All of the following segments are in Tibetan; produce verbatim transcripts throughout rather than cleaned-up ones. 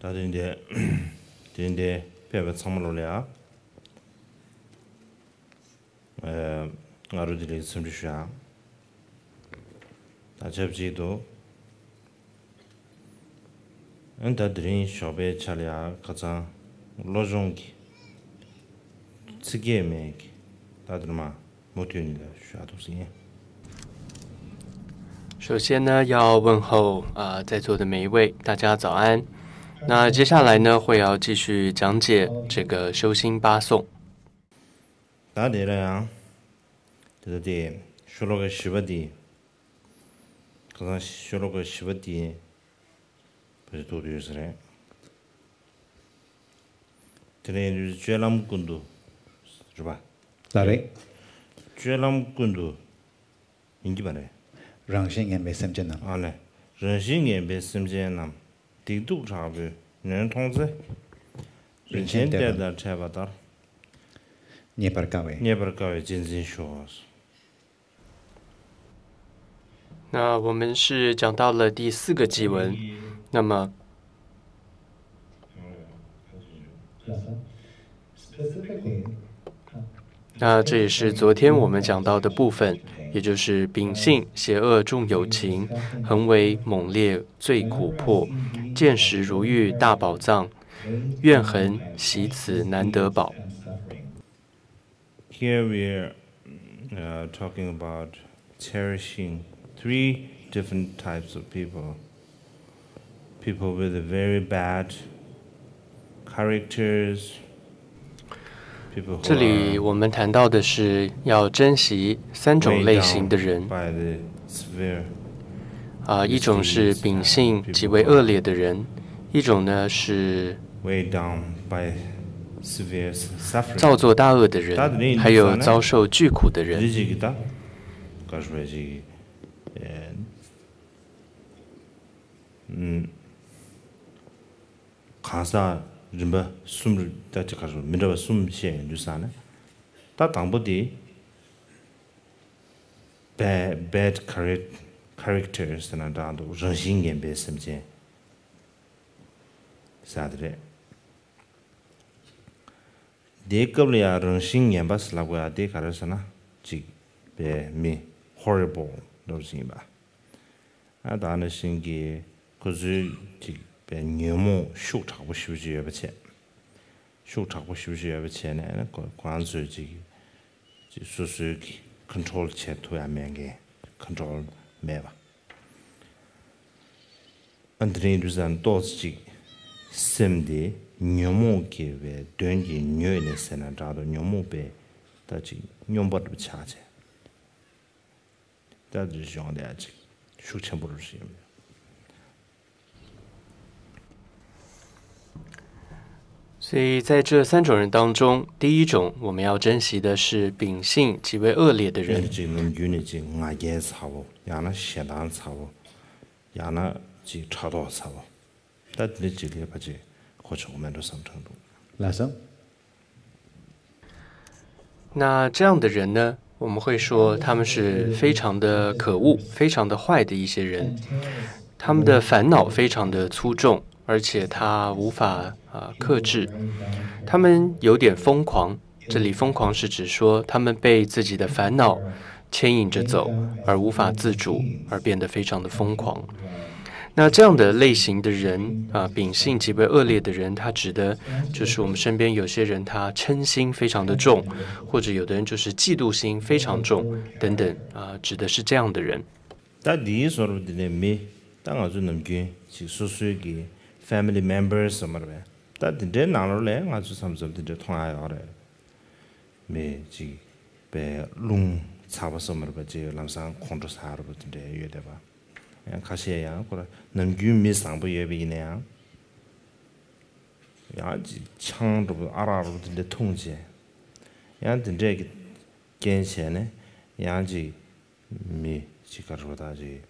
ད་དེ་འདི་དེ་འདི་ཕེབས་པ་ཚང་མ་ལོ་ལ་ཡ། ཨ། ང་རུ་དེ་ལས་འཚམས་འདྲི་ཞུ་ཡ། ད་ཆབས་ཅིག་ཏུ། ཨ། ད་དེ་རིང་ཞོགས་པའི་ཆ་ལ་ཡ་ཁ་སང་བློ་སྦྱོང་གི་ཚིག་བརྒྱད་མེད་ཀྱི་ད་དེར་མ། མུ་མཐུད་ནས་ཞུ་ཡག་འདུག་ཟེར། 首先呢，要问候啊、呃在座的每一位，大家早安。那接下来呢，会要继续讲解这个修心八颂。 ད་དེ་ལ་ཡང་དེ་ལྟ་སྟེ་ཤོ་ལོ་ཀ་བཞི་པ་འདི། ཁ་སང་ཤོ་ལོ་ཀ་བཞི་པ་འདི་བོད་ཐོག་ཏུ་ཡོད་ས་རེད། དེ་ནས་སྤྱོད་ལམ་ཀུན་ཏུ། རེད་པ། ལགས་རེད། སྤྱོད་ལམ་ཀུན་ཏུ་ཡིན་གྱི་མ་རེད། རང་བཞིན་ངན་པའི་སེམས་ཅན་རྣམས། ཨ་ལས། རང་བཞིན་ངན་པའི་སེམས་ཅན་རྣམས། སྡིག་སྡུག་དྲག་པོས་ནོན་མཐོང་ཚེ། རིན་ཆེན་གཏེར་དང་འཕྲད་པ་ལྟར། རྙེད་པར་དཀའ་བས། རྙེད་པར་དཀའ་བས་གཅེས་འཛིན་ཤོག། 那我们是讲到了第四个偈文，那么，那这也是昨天我们讲到的部分，也就是秉性邪恶重有情，恒为猛烈罪苦迫，见时如遇大宝藏，怨恨习此难得宝。 Here we're uh, talking about cherishing three different types of people. People with very bad characters, people who 这里 are 我们谈到的是要珍惜三种类型的人。 by the severe 啊，一种是秉性极为恶劣的人，一种呢是 weighed down by severe suffering. 造作大恶的人，还有遭受巨苦的人。 གང་ཟག་རིམ་པ་གསུམ་རེད། ད་ཅི་ག་རེ་མི་འདྲ་བ་གསུམ་བཤད་ཡོང་དུས་ཙང་ནས། ད་དང་པོ་དེ། bad bad character ཟེར་ན་འདྲ་འདུག་རང་བཞིན་ངན་པའི་སེམས་ཅན་ཟེར་དེ་རེད། དེའི་སྐབས་ལ་ཡང་རང་བཞིན་ངན་པ་ཟེར་ལབ་དགོས་ཡ་དེ་ག་རེ་ཟེར་ན། གཅིག་པའི་མི་horrible འདྲ་བོ་ཞིག་ཡིན་པ། ཨ། ད་ནང་བཞིན་གྱི་ཁོ་ཚོའི་གཅིག་པའི་ཉོན་མོངས་ཤུགས་དྲག་པོ་ཞེ་པོ་ཅིག་ཡོད་པ་བྱས། ཤུགས་དྲག་པོ་ཞེ་པོ་ཅིག་ཡོད་པ་བྱས་ནས་ཁོ་ཁོ་རང་ཚོའི་གཅིག་གཅིག་སོ་སོའི་གི་control བྱེད་ཐུབ་ཡ་མེད་མཁན། control མེད་པ། ཨ། འདི་རིང་དུས་ཙང་ཏོག་ཙམ་ཅིག་སེམས་དེ་ཉོན་མོངས་ཀྱི་བའི་གདོན་གྱིས་མྱོས་ནས་ཟེར་ན་འདྲ་འདུག་ཉོན་མོངས་པའི་ད་ཅིག་སྙོམས་པ་འདྲ་པོ་ཆགས་བྱས། ད་འདི་སྦྱོང་བསྡད་ཅིག་ཤུགས་ཆེན་པོ་རུ་ཞིག་ཡོད། 所以在这三种人当中，第一种我们要珍惜的是秉性极为恶劣的人。 ཅིག་ནམ་རྒྱུན་ནས་ཅིག་ང་རྒྱལ་ཚ་བོ། ཡང་ན་ཞེ་སྡང་ཚ་བོ། ཡང་ན་ཅིག་ཕྲག་དོག་ཚ་བོ། ད་དེ་འདྲ་ཅིག་ལས་ཕལ་ཆེར་གོ་ཆོག་མེད་འགྲོ་བསམ་དྲན་འདུག་ལགས་སོ། 那这样的人呢，我们会说他们是非常的可恶、非常的坏的一些人，他们的烦恼非常的粗重，而且他无法啊、呃克制，他们有点疯狂。这里疯狂是指说他们被自己的烦恼牵引着走，而无法自主，而变得非常的疯狂。那这样的类型的人啊、秉性极为恶劣的人，他指的就是我们身边有些人他嗔心非常的重，或者有的人就是嫉妒心非常重等等啊、指的是这样的人。 ད་འདིའི་བཟོ་འདྲ་འདི་ནས་མི། ད་ང་ཚོ་ནམ་རྒྱུན་ཅིག་སོ་སོའི་གི་family members ཟེར་མ་རེད་པས། ད་འདི་འདྲའི་ནང་ལོགས་ལ་ང་ཚོ་མཚམས་མཚམས་འདི་འདྲ་མཐོང་ཡ་ཡོད་རེད། མི་ཅིག་པའི་རླུང་ཚ་བ་ཟེར་མ་རེད་པ། ཅིག་ལམ་སང་ཁོང་ཁྲོ་ཟ་འདྲ་པོ་དེ་འདྲ་ཡོད་བསྡད་པ། ཡང་ཁ་ཤས་ཡང་ཁོ་རང་ནམ་རྒྱུན་མི་བཟང་པོ་ཡོད་པ་ཡིན་ན་ཡང་། ཡང་ཅིག་ཆང་འདྲ་པོ་ཨ་རག་འདྲ་པོ་དེ་འདྲ་འཐུང་བྱས། ཡང་དེ་འདྲས་ཀྱི་རྐྱེན་བྱས་ནས་ཡང་ཅིག་མི་ཅིག་ག་རེ་པ་ད་ཅིག་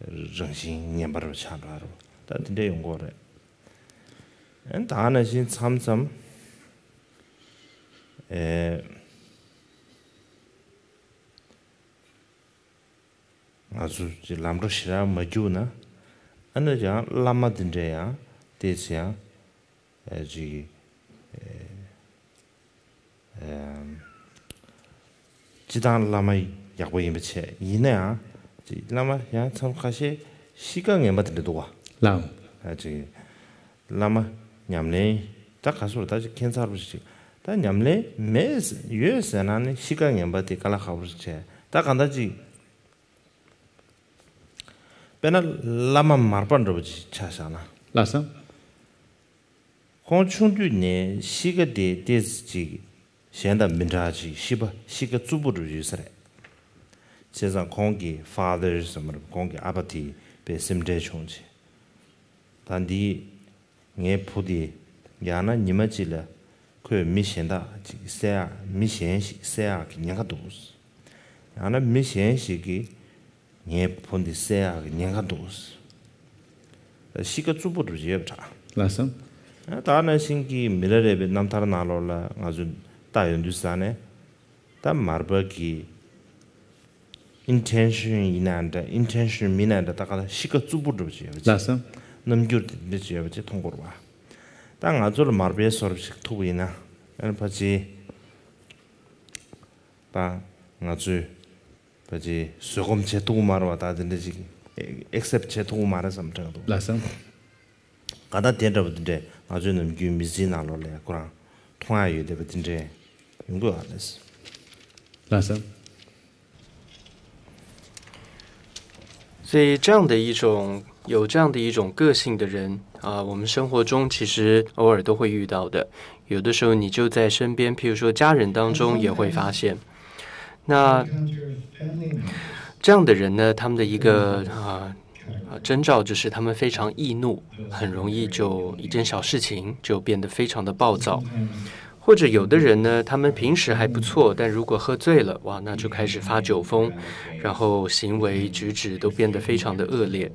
རང་བཞིན་ངན་པ་རུ་ཆགས་འགྲོ་རུ་ད་དེ་འདྲ་ཡོང་གི་རེད། ཨ་ནི་ད་ནང་བཞིན་མཚམས་མཚམས་ཨེ། ང་ཚོ་ཅིག་ལམ་འགྲོ་ཞེ་དྲག་མ་རྒྱུག་ན། ཨ་ནི་ཡང་བླ་མ་འདི་འདྲས་ཡང་ དེ་ཚོ་ཡང་ཨ་ཅིག་ཨ་སྤྱི་བཏང་བླ་མ་ཡག་པོ་ཡིན་པ་བྱས། ཡིན་ན་ཡང་ཅིག་བླ་མ་ཡང་མཚམས་ཁ་ཤས་གཤིས་ཀ་ངན་པ་དེ་འདྲ་འདུག་བ། ལགས། ཨ་ཅིག་བླ་མ་ཉམས་ལེན་ད་ག་ཚོད་ད་ཅིག་ཁྱད་མཚར་པོ་ཞིག་ཅིག་ད་ཉམས་ལེན་མེད་ཡོད་ཟེར་ན་ནི་གཤིས་ཀ་ངན་པ་དེ་དཀའ་ལས་ཁག་པོ་ཞིག་བྱས། ད་གང་ལྟར་ཅིག་དཔེར་ན་བླ་མ་མར་པ་འདྲ་པོ་ཅིག་ཆ་བཞག་ན། ལགས་སོ། ཁོང་ཆུང་དུས་ནས་གཤིས་ཀ་དེ་ཏོག་ཙམ་ཅིག་གཞན་དང་མི་འདྲ་ཅིག་གཤིས་པ་གཤིས་ཀ་རྩུབ་པོ་འདྲ་པོ་ཡོད་ས་རེད། བྱས་ཙང་ཁོང་གི་ཕ་དར་ཟེར་མ་རེད། ཁོང་གི་ཨ་ཕ་དེ་དཔེ་སེམས་ཁྲལ་བྱུང་བྱས། ད་འདི་ངའི་བུ་དེ་ཡང་ན་ཉི་མ་གཅིག་ལ་ཁོས་མི་གཞན་དག་ཅིག་བསད་ཡག་མི་གཞན་ཞིག་བསད་ཡག་གི་ཉེན་ཁ་འདུག་ཡང་ན་མི་གཞན་ཞིག་གིས་ངའི་བུ་འདི་བསད་ཡག་གི་ཉེན་ཁ་འདུག་གཤིས་ཀ་རྩུབ་པོ་འདྲ་པོ་ཡོད་པ་འདྲ། ལགས་སོ། ད་ག་ནང་བཞིན་གྱི་མི་ལ་རས་པའི་རྣམ་ཐར་ནང་ལོགས་ལ་ང་ཚོས་བལྟ་ཡོང་དུས་ཙ་ནས། ད་མར་པ་གི་ཨིན་ཊེན་ཤན་ཡིན་ན་འདྲ། ཨིན་ཊེན་ཤན་མིན་ན་འདྲ། ད་ག་ད་གཤིས་ཀ་རྩུབ་པོ་འདྲ་པོ་ཅིག་ཡོད་པ་ཅིག་ལགས་སོ། རྣམ་འགྱུར་དེ་འདྲ་ཅིག་ཡོད་པ་ཅིག་མཐོང་གི་རེད་པ། ད་ང་ཚོ་ལ་མར་པའི་བཟོ་འདྲ་ཅིག་ཐུག་པ་ཡིན་ན། ཨ་ནི་ཕལ་ཆེར་ད་ང་ཚོས་ཕལ་ཆེར་བཟོད་སྒོམ་བྱེད་ཐུབ་ཀྱི་མ་རེད་པ། ད་དེ་འདྲ་ཅིག་ཨེག་སེབ་བྱེད་ཐུབ་ཀྱི་མ་རེད་བསམ་དྲན་འདུག་ལགས་སོ། ག་ད་དེ་འདྲ་པོ་དེ་འདྲས་ང་ཚོའི་ནམ་རྒྱུན་མི་ཚེའི་ནང་ལོགས་ལ་ཁོ་རང་མཐོང་ཡག་ཡོད་བསྡད་པ་དེ་འདྲས་ཡོང་གི་ཡོད་རེད། ལགས་སོ། 所以这样的一种，有这样的一种个性的人啊，我们生活中其实偶尔都会遇到的。有的时候你就在身边，譬如说家人当中也会发现。那这样的人呢，他们的一个啊啊征兆就是他们非常易怒，很容易就一件小事情就变得非常的暴躁。或者有的人呢，他们平时还不错，但如果喝醉了，哇，那就开始发酒疯，然后行为举止都变得非常的恶劣。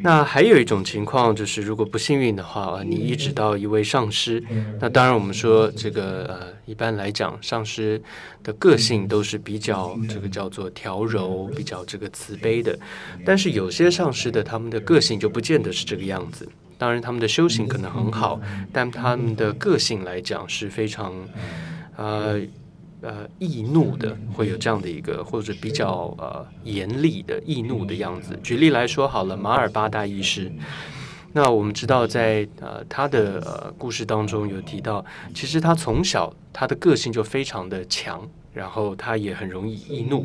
那还有一种情况就是，如果不幸运的话，啊，你一直到一位上师，那当然我们说这个呃，一般来讲，上师的个性都是比较这个叫做调柔，比较这个慈悲的，但是有些上师的他们的个性就不见得是这个样子。当然，他们的修行可能很好，但他们的个性来讲是非常，呃呃易怒的，会有这样的一个或者比较呃严厉的易怒的样子。举例来说好了，马尔巴大医师，那我们知道在呃他的呃故事当中有提到，其实他从小他的个性就非常的强，然后他也很容易易怒，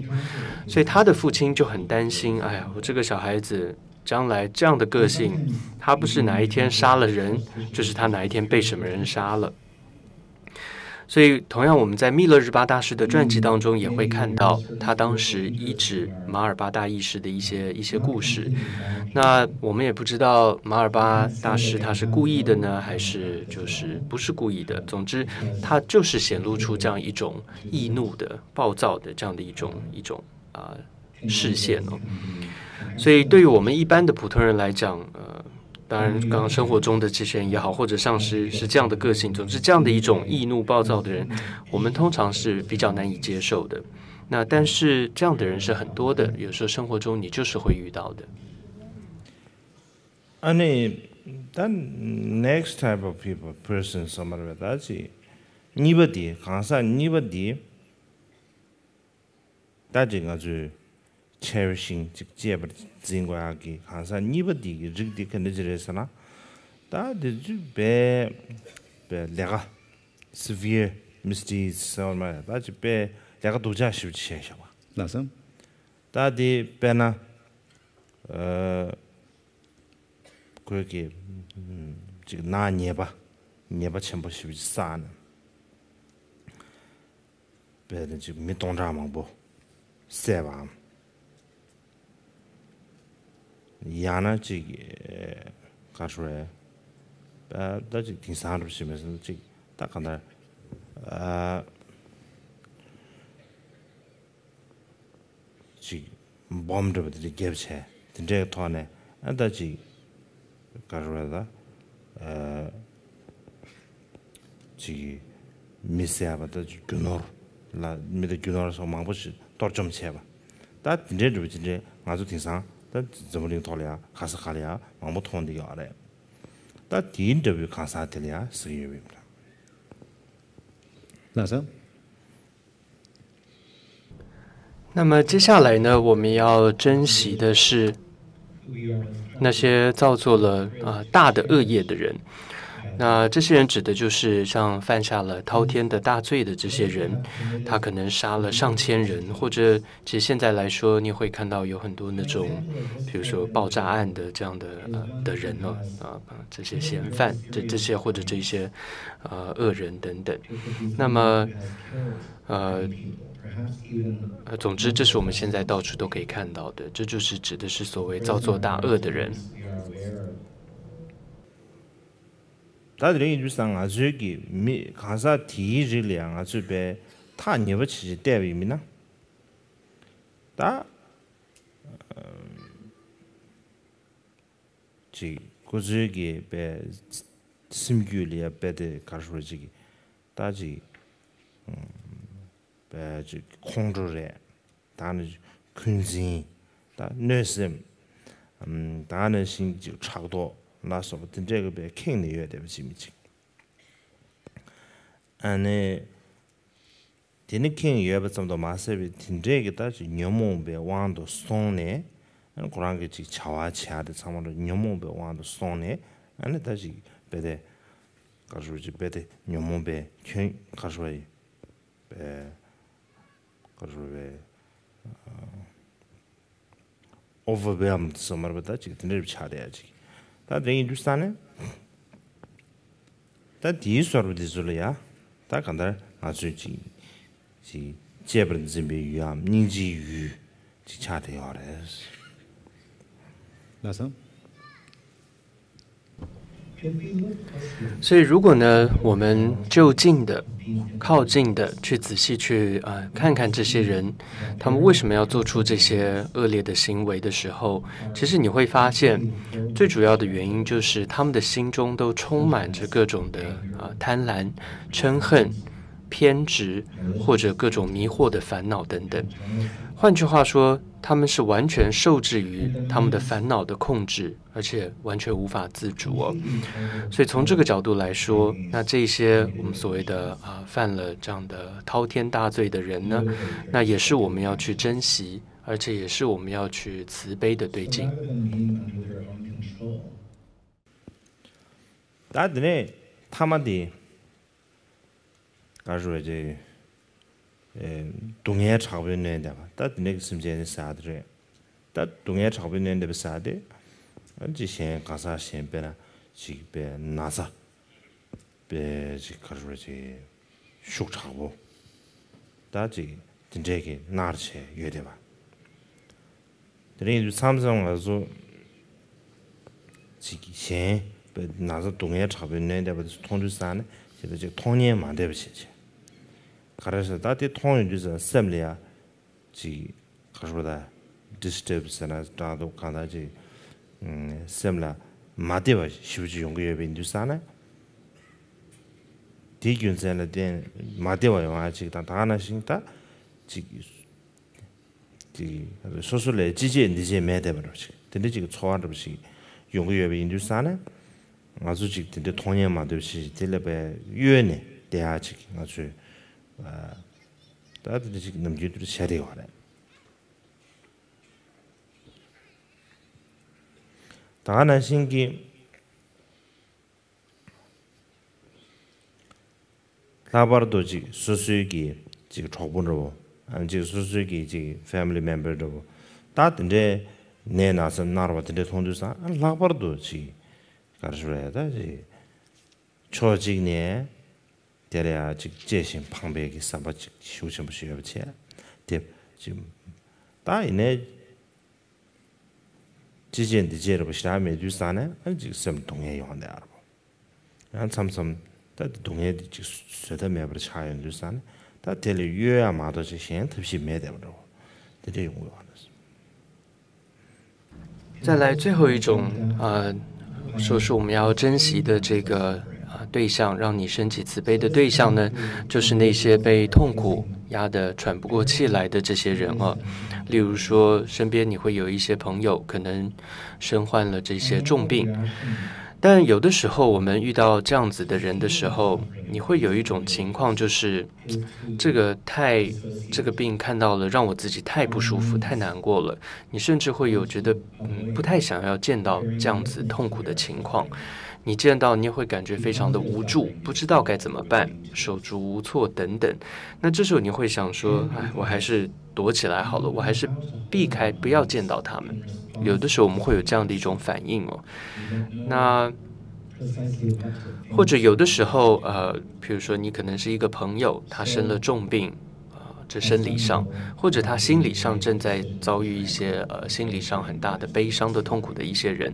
所以他的父亲就很担心，哎呀，我这个小孩子将来这样的个性，他不是哪一天杀了人，就是他哪一天被什么人杀了。所以，同样我们在密勒日巴大师的传记当中也会看到他当时医治马尔巴大医师的一些一些故事。那我们也不知道马尔巴大师他是故意的呢，还是就是不是故意的。总之，他就是显露出这样一种易怒的、暴躁的这样的一种一种啊、视线哦。所以，对于我们一般的普通人来讲，呃，当然，刚刚生活中的这些人也好，或者上司是这样的个性，总之这样的一种易怒暴躁的人，我们通常是比较难以接受的。那但是这样的人是很多的，有时候生活中你就是会遇到的。 ཨ་ནི་ད་next type of people, person ཟེར་མ་རེད་པས། ད་ཅིག་གཉིས་པ་དེ། གང་ཟག་གཉིས་པ་དེ། ད་ཅིག་ང་ཚོས་ཆེར་ཤིང་ཅིག་གཅེས་པར་འཛིན་དགོས་ཡག་གི་གང་ཟག་གཉིས་པ་དེ་གི་རིགས་དེ་ག་འདྲ་ཅིག་རེད་ཟེར་ན། ད་དེ་ཚོས་དཔེ་དཔེ་ལས་ཀ་severe misdeeds ཟེར་བ་མ་རེད། ད་ཅིག་དཔེ་ལས་ཀ་སྡུག་ཅག་ཞེ་པོ་ཅིག་བྱས་བཞག་པ། ལགས་སོ། ད་དེ་དཔེར་ན། ཨ། ཁོས་ཀྱི་ཅིག་ནག་ཉེས་པ་ཉེས་པ་ཆེན་པོ་ཞེ་པོ་ཅིག་བསགས་ནས། དཔེར་ན་ཅིག་མི་སྟོང་ཕྲག་མང་པོ་བསད་པའམ། ཡང་ན་ཅིག་ག་རེ་ཟེར་རེད། ད་ཅིག་དེང་སང་འདྲ་པོ་ཞིག་མེད་ཟེར་ན་ཅིག་ད་གང་ལྟར། ཨ། ཅིག་སྦོམ་འདྲ་པོ་དེ་འདྲ་བརྒྱབ་བྱས། དེ་འདྲའི་ཐོག་ནས་ཨ་ད་ཅིག་ག་རེ་རེད་ད། ཨ། ཅིག་མི་བསད་པ། ད་ཅིག་རྒྱུ་ནོར་ལ་མི་དང་རྒྱུ་ནོར་སོགས་མང་པོ་ཞིག་གཏོར་བཅོམ་བྱས་པ། ད་དེ་འདྲའི་འདྲ་པོ་དེ་འདྲའི་ང་ཚོ་དེང་སང་ད་འཛམ་བུ་གླིང་ཐོག་ལ་ཡང་ག་ས་ག་ལ་ཡང་མང་པོ་མཐོང་བསྡད་ཡོད་རེད། ད་ ད་དེའི་འདྲ་བོའི་གང་ཟག་དེ་ལ་ཡང་ཟེར་གྱི་ཡོད་པ་ཡིན་པ་འདྲ། ལགས་སོ།那么接下来呢，我们要珍惜的是那些造作了啊、呃大的恶业的人。那这些人指的就是像犯下了滔天的大罪的这些人，他可能杀了上千人，或者其实现在来说，你会看到有很多那种，比如说爆炸案的这样的呃的人呢，啊、这些嫌犯，这这些或者这些呃恶人等等。那么呃呃，总之，这是我们现在到处都可以看到的，这就是指的是所谓造作大恶的人。ད་དེ་རིང་ཡིན་དུས་ཙང་ང་ཚོའི་གི་མི་གང་ཟག་དེའི་རིགས་ལ་ཡང་ང་ཚོས་པའི་ཐག་ཉེ་པོ་བྱེད་ཅིག་བལྟས་པ་ཡིན་མིན་ན། ད་ཅིག་ཁོ་ཚོའི་གི་པའི་སེམས་རྒྱུད་ལ་ཡ་པའི་དེ་གར་ཧྲུལ་ཅིག་ད་ཅིག་པའི་ཅིག་ཁོང་ཁྲོ་རེད། ད་ནི་འཁོན་འཛིན། ད་གནོད་སེམས། ད་ནི་ཤིང་ཅིག་ཕྲག་དོག་ལ་སོགས་པ་དེ་འདྲས་གི་པའི་ཁེངས་ནས་ཡོད་བསྡད་པ་ཅིག་མི་ཅིག་ཨ་ནི། དེ་ནི་ཁེངས་ཡོད་པ་ཙམ་དུ་མ་ཟད་པའི་དེ་འདྲས་ཀྱི་ད་ཅིག་ཉོན་མོངས་པའི་དབང་དུ་སོང་ནས། ཨ་ནི་ཁོ་རང་གི་ཅིག་བྱ་བ་བྱ་དེ་ཚང་མ་ལ་ཉོན་མོངས་པའི་དབང་དུ་སོང་ནས། ཨ་ནི་ད་ཅིག་རྦད་དེ་གར་ཞུ་ཅིག་རྦད་དེ་ཉོན་མོངས་པའི་ཁྱོན་གར་ཞུ་བ་ཡི་པའི་གར་ཞུ་བའི། overwhelmed ཟེར་མར་བ་ད་ཅིག་དེ་འདྲ་ཆགས་བསྡད་ཡ་ཅིག་ད་དེ་ཡིན་དུས་ས་ནས། ད་དེའི་སོར་བ་འདི་ཚོ་ལ་ཡ། ད་གང་ལྟར་ང་ཚོས་ཅིག་ཅིག་གཅེས་པར་འཛིན་པའི་ཡུལ་འམ་སྙིང་རྗེའི་ཡུལ་ཅིག་ཆགས་བསྡད་ཡོད་རེད། ལགས་སོ།所以，如果呢，我们就近的、靠近的去仔细去啊、呃看看这些人，他们为什么要做出这些恶劣的行为的时候，其实你会发现，最主要的原因就是他们的心中都充满着各种的啊、呃贪婪、嗔恨、偏执或者各种迷惑的烦恼等等。换句话说，他们是完全受制于他们的烦恼的控制。而且完全无法自主哦。所以从这个角度来说，那这些我们所谓的啊犯了这样的滔天大罪的人呢，那也是我们要去珍惜，而且也是我们要去慈悲的对境。ད་དེ་ནས་ཐ་མ་དེ། ག་རེ་ཟེར་ཅིག་སྡུག་བསྔལ་དྲག་པོས་གནོན་བསྡད་པ་ད་དེ་འདྲ་གི་སེམས་ཅན་ནི་ཟེར་ཡ་དེ་རེད། ད་སྡུག་བསྔལ་དྲག་པོས་གནོན་བསྡད་པ་ཟེར་ཡ་དེ། ཨ་ཅིག་གཞན་གང་ཟག་གཞན་དཔེར་ན་ཅིག་པའི་ན་ཚ། པའི་ཅིག་ག་རེ་ཟེར་ཅིག་ཤུགས་དྲག་པོ། ད་ཅིག་དེ་འདྲས་ཀྱི་མནར་བྱས་ཡོད་བསྡད་པ། དེ་རིང་དུས་མཚམས་མཚམས་ང་ཚོ་ཅིག་གཞན་པའི་ན་ཚ་སྡུག་བསྔལ་དྲག་པོའི་གནོན་བསྡད་པ་དེ་ཚོ་མཐོང་དུས་ཙང་ནས་ཅིག་ད་ཅིག་མཐོང་ཉན་མ་བསྡད་པ་བྱས་བྱས། ག་རེ་ཟེར་ད་དེ་མཐོང་ཡོང་དུས་ཙང་སེམས་ལ་ཡ་ཅིག་ག་རེ་ཟེར་ད་disturb ཟེར་ན་འདྲ་འདུག་གང་ལྟར་ཅིག་སེམས་ལ་མ་བདེ་བ་ཞེ་པོ་ཅིག་ཡོང་གི་ཡོད་པ་ཡིན་དུས་ཙང་ནས། དེའི་རྒྱུ་མཚན་ལ་བརྟེན་མ་བདེ་བ་ཡོང་བ་ཅིག་དང་ད་ག་ནང་བཞིན་ད་ཅིག་ཅིག་སོ་སོ་ལས་ཅི་བྱེད་འདི་བྱེད་མེད་བསྡད་པ་འདྲ་བ་ཅིག་དེ་འདྲ་ཅིག་གི་ཚོར་བ་འདྲ་བ་ཞིག་ཡོང་གི་ཡོད་པ་ཡིན་དུས་ཙང་ནས། ང་ཚོ་ཅིག་དེ་འདྲ་མཐོང་ཉན་མ་འདོད་ཅིག་དེ་ལ་བས་གཡོལ་ནས་བསྡད་ཡ་ཅིག་ང་ཚོས་ད་དེ་འདྲ་ཅིག་ནམ་རྒྱུན་དུ་བྱས་བསྡད་ཡོད་རེད། ད་ག་ནང་བཞིན་གྱི། ལྷག་པར་དུ་ཅིག་སོ་སོའི་གི་ཅིག་གྲོགས་པོ་འདྲ་བོ། ཨ་ཅིག་སོ་སོའི་གི་ཅིག་family member འདྲ་བོ། ད་དེ་འདྲའི་ནད་ན་ཚ་མནར་བ་དེ་འདྲ་མཐོང་དུས་ཙང་ལྷག་པར་དུ་ཅིག་ག་རེ་ཞུ་རེད་ད་ཅིག་ཕྱོགས་གཅིག་ནས་དེ་ལ་ཡང་ཅིག་གཅེས་ཤིང་ཕངས་པའི་གི་བསམ་པ་ཅིག་ཤུགས་ཆེན་པོ་ཞིག་ཡོད་པ་བྱས། དེ་ཅིག་ད་ཡིན་ནའི། ཅི་བྱེད་འདི་བྱེད་རེད་པ་ཞེ་དྲག་མེད་དུས་ཙང་ནས་ཨ་ཅིག་སེམས་སྡུག་བསྔལ་ཡོང་བསྡད་ཡོད་རེད་པ། ཡང་མཚམས་མཚམས་ད་སྡུག་བསྔལ་འདི་ཅིག་བཟོད་ཐབས་མེད་པར་ཆགས་ཡོང་དུས་ཙང་ནས་ད་དེ་ལས་གཡོལ་ཡ་མ་གཏོགས་ཅིག་གཞན་ཐབས་ཤེས་མེད་བསྡད་པ་འདྲ་བོ་དེ་འདྲ་ཡོང་གི་ཡོད་རེད། 再来最后一种，呃，说是我们要珍惜的这个呃对象，让你升起慈悲的对象呢，就是那些被痛苦压得喘不过气来的这些人啊。例如说，身边你会有一些朋友，可能身患了这些重病，但有的时候，我们遇到这样子的人的时候，你会有一种情况，就是这个太这个病看到了，让我自己太不舒服、太难过了。你甚至会有觉得，嗯，不太想要见到这样子痛苦的情况。你见到，你也会感觉非常的无助，不知道该怎么办，手足无措等等。那这时候你会想说，哎，我还是躲起来好了，我还是避开，不要见到他们。有的时候我们会有这样的一种反应哦。那或者有的时候，呃，比如说你可能是一个朋友，他生了重病，啊，这生理上，或者他心理上正在遭遇一些，呃，心理上很大的悲伤的痛苦的一些人，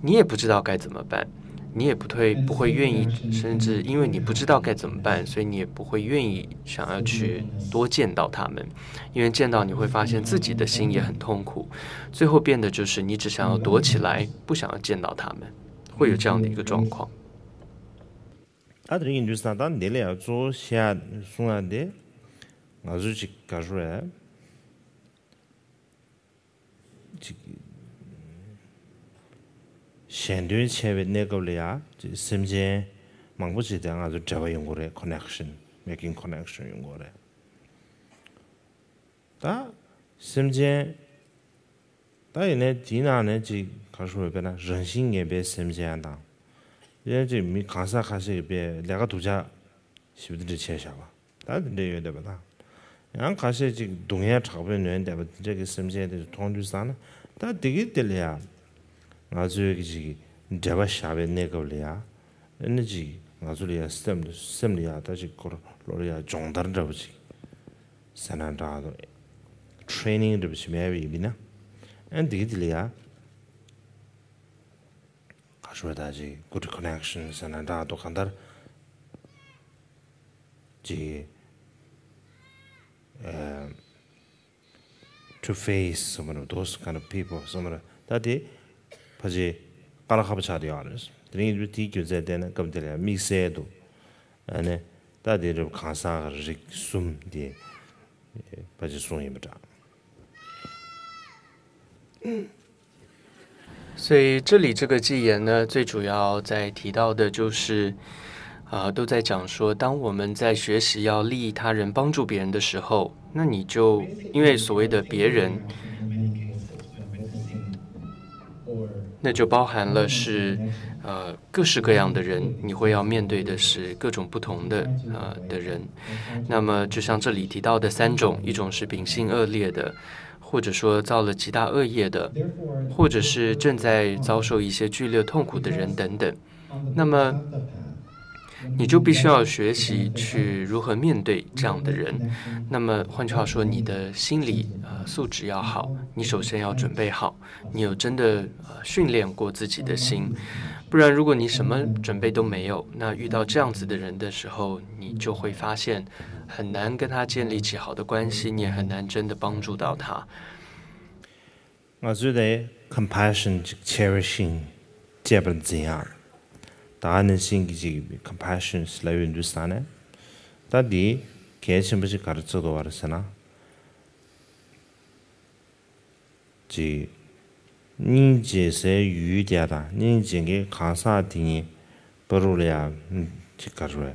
你也不知道该怎么办，你也不会不会愿意，甚至因为你不知道该怎么办，所以你也不会愿意想要去多见到他们，因为见到你会发现自己的心也很痛苦，最后变得就是你只想要躲起来，不想要见到他们，会有这样的一个状况。ད་དེ་རིང་ཡིན་དུས་ཙང་ད་འདི་ལ་ཡང་གཙོ་བོ་བཤད་གསུང་ཡ་འདི་ང་ཚོ་ཅིག་ག་རེ་རེད། ཅིག་གཞན་དོན་ཆེ་བའི་གནས་སྐབས་ལ་ཡང་ཅིག་སེམས་ཅན་མང་པོ་ཅིག་དང་ང་ཚོ་འབྲེལ་བ་ཡོང་གི་རེད། connection, making connection ཡོང་གི་རེད། ད་སེམས་ཅན་ད་ཡིན་ནའི་དེའི་ནང་ནས་ཅིག་ག་རེ་ཞུ་དགོས་རེད། དཔེར་ན་རང་བཞིན་ངན་པའི་སེམས་ཅན་དང་། ཡང་ཅིག་མི་གང་ཟག་ཁ་ཤས་ཀྱིས་དཔེ་ལས་ཀ་སྡུག་ཅག་ཞེ་པོ་དེ་འདྲ་བྱས་བཞག་པ། ད་དེ་འདྲ་ཡོད་བསྡད་པ་དང་། ཡང་ཁ་ཤས་ཅིག་སྡུག་བསྔལ་དྲག་པོས་ནོན་བསྡད་པ་དེ་འདྲ་གི་སེམས་ཅན་དེ་ཚོ་མཐོང་དུས་ཙང་ན། ད་དེ་གི་དེ་ལ་ཡང་ང་ཚོའི་གི་ཅིག་འབྲེལ་བ་བཞག་པའི་གནས་སྐབས་ལ་ཡང་། ཨ་ནི་ཅིག་ང་ཚོ་ལ་ཡང་སེམས་སེམས་ལ་ཡང་ད་ཅིག་འཁོར་ལོ་ལ་ཡང་སྦྱོང་བརྡར་འདྲ་པོ་ཅིག་ཟེར་ན་འདྲ་འདུག training འདྲ་པོ་ཅིག་མེད་པ་ཡིན་ན། ཨ་ནི་དེ་གི་དེ་ལ་ཡང་ག་ཞུ་བ་ད་ཅིག་good connection ཟེར་ན་འདྲ་འདུག་གང་ལྟར་ཅིག་ཨ། to face some of those kind of people, some of the ད་དེ་ཕལ་ཆེར་དཀའ་ལས་ཁག་པོ་ཆགས་བསྡད་ཡོད་རེད། དེ་རིང་དེའི་རྒྱུ་མཚན་བལྟས་ན་སྐབས་དེ་ལ་དམིགས་བསལ་དུ་ཨ་ནི་ད་དེ་རིགས་གང་ཟག་རིགས་གསུམ་དེ་ཕལ་ཆེར་གསུངས་ཡིན་པ་འདྲ། 所以这里这个箴言呢，最主要在提到的就是，啊，都在讲说，当我们在学习要利益他人、帮助别人的时候，那你就因为所谓的别人，那就包含了是呃各式各样的人，你会要面对的是各种不同的呃的人。那么就像这里提到的三种，一种是秉性恶劣的，或者说造了极大恶业的，或者是正在遭受一些剧烈痛苦的人等等。那么你就必须要学习去如何面对这样的人。那么换句话说，你的心理呃素质要好，你首先要准备好，你有真的呃训练过自己的心，不然如果你什么准备都没有，那遇到这样子的人的时候，你就会发现很难跟他建立起好的关系，你也很难真的帮助到他。 ང་ཚོས་དེ་compassion ཅིག་cherishing བྱེད་པར་འཛིན་ཡག་ད་ནི་ཤིང་གི་ཅིག་compassion ལབ་ཡོང་དུས་ཙང་ནས། ད་འདི་གལ་ཆེན་པོ་ཅིག་ག་རེ་བརྩི་དགོས་པ་རེད་ཟེར་ན། ཅིག་སྙིང་རྗེ་སའི་ཡུལ་དེ་དང་སྙིང་རྗེ་མཁན་གང་ཟག་དེ་གཉིས་བར་དུ་ལ་ཡང་ཅིག་ག་རེ་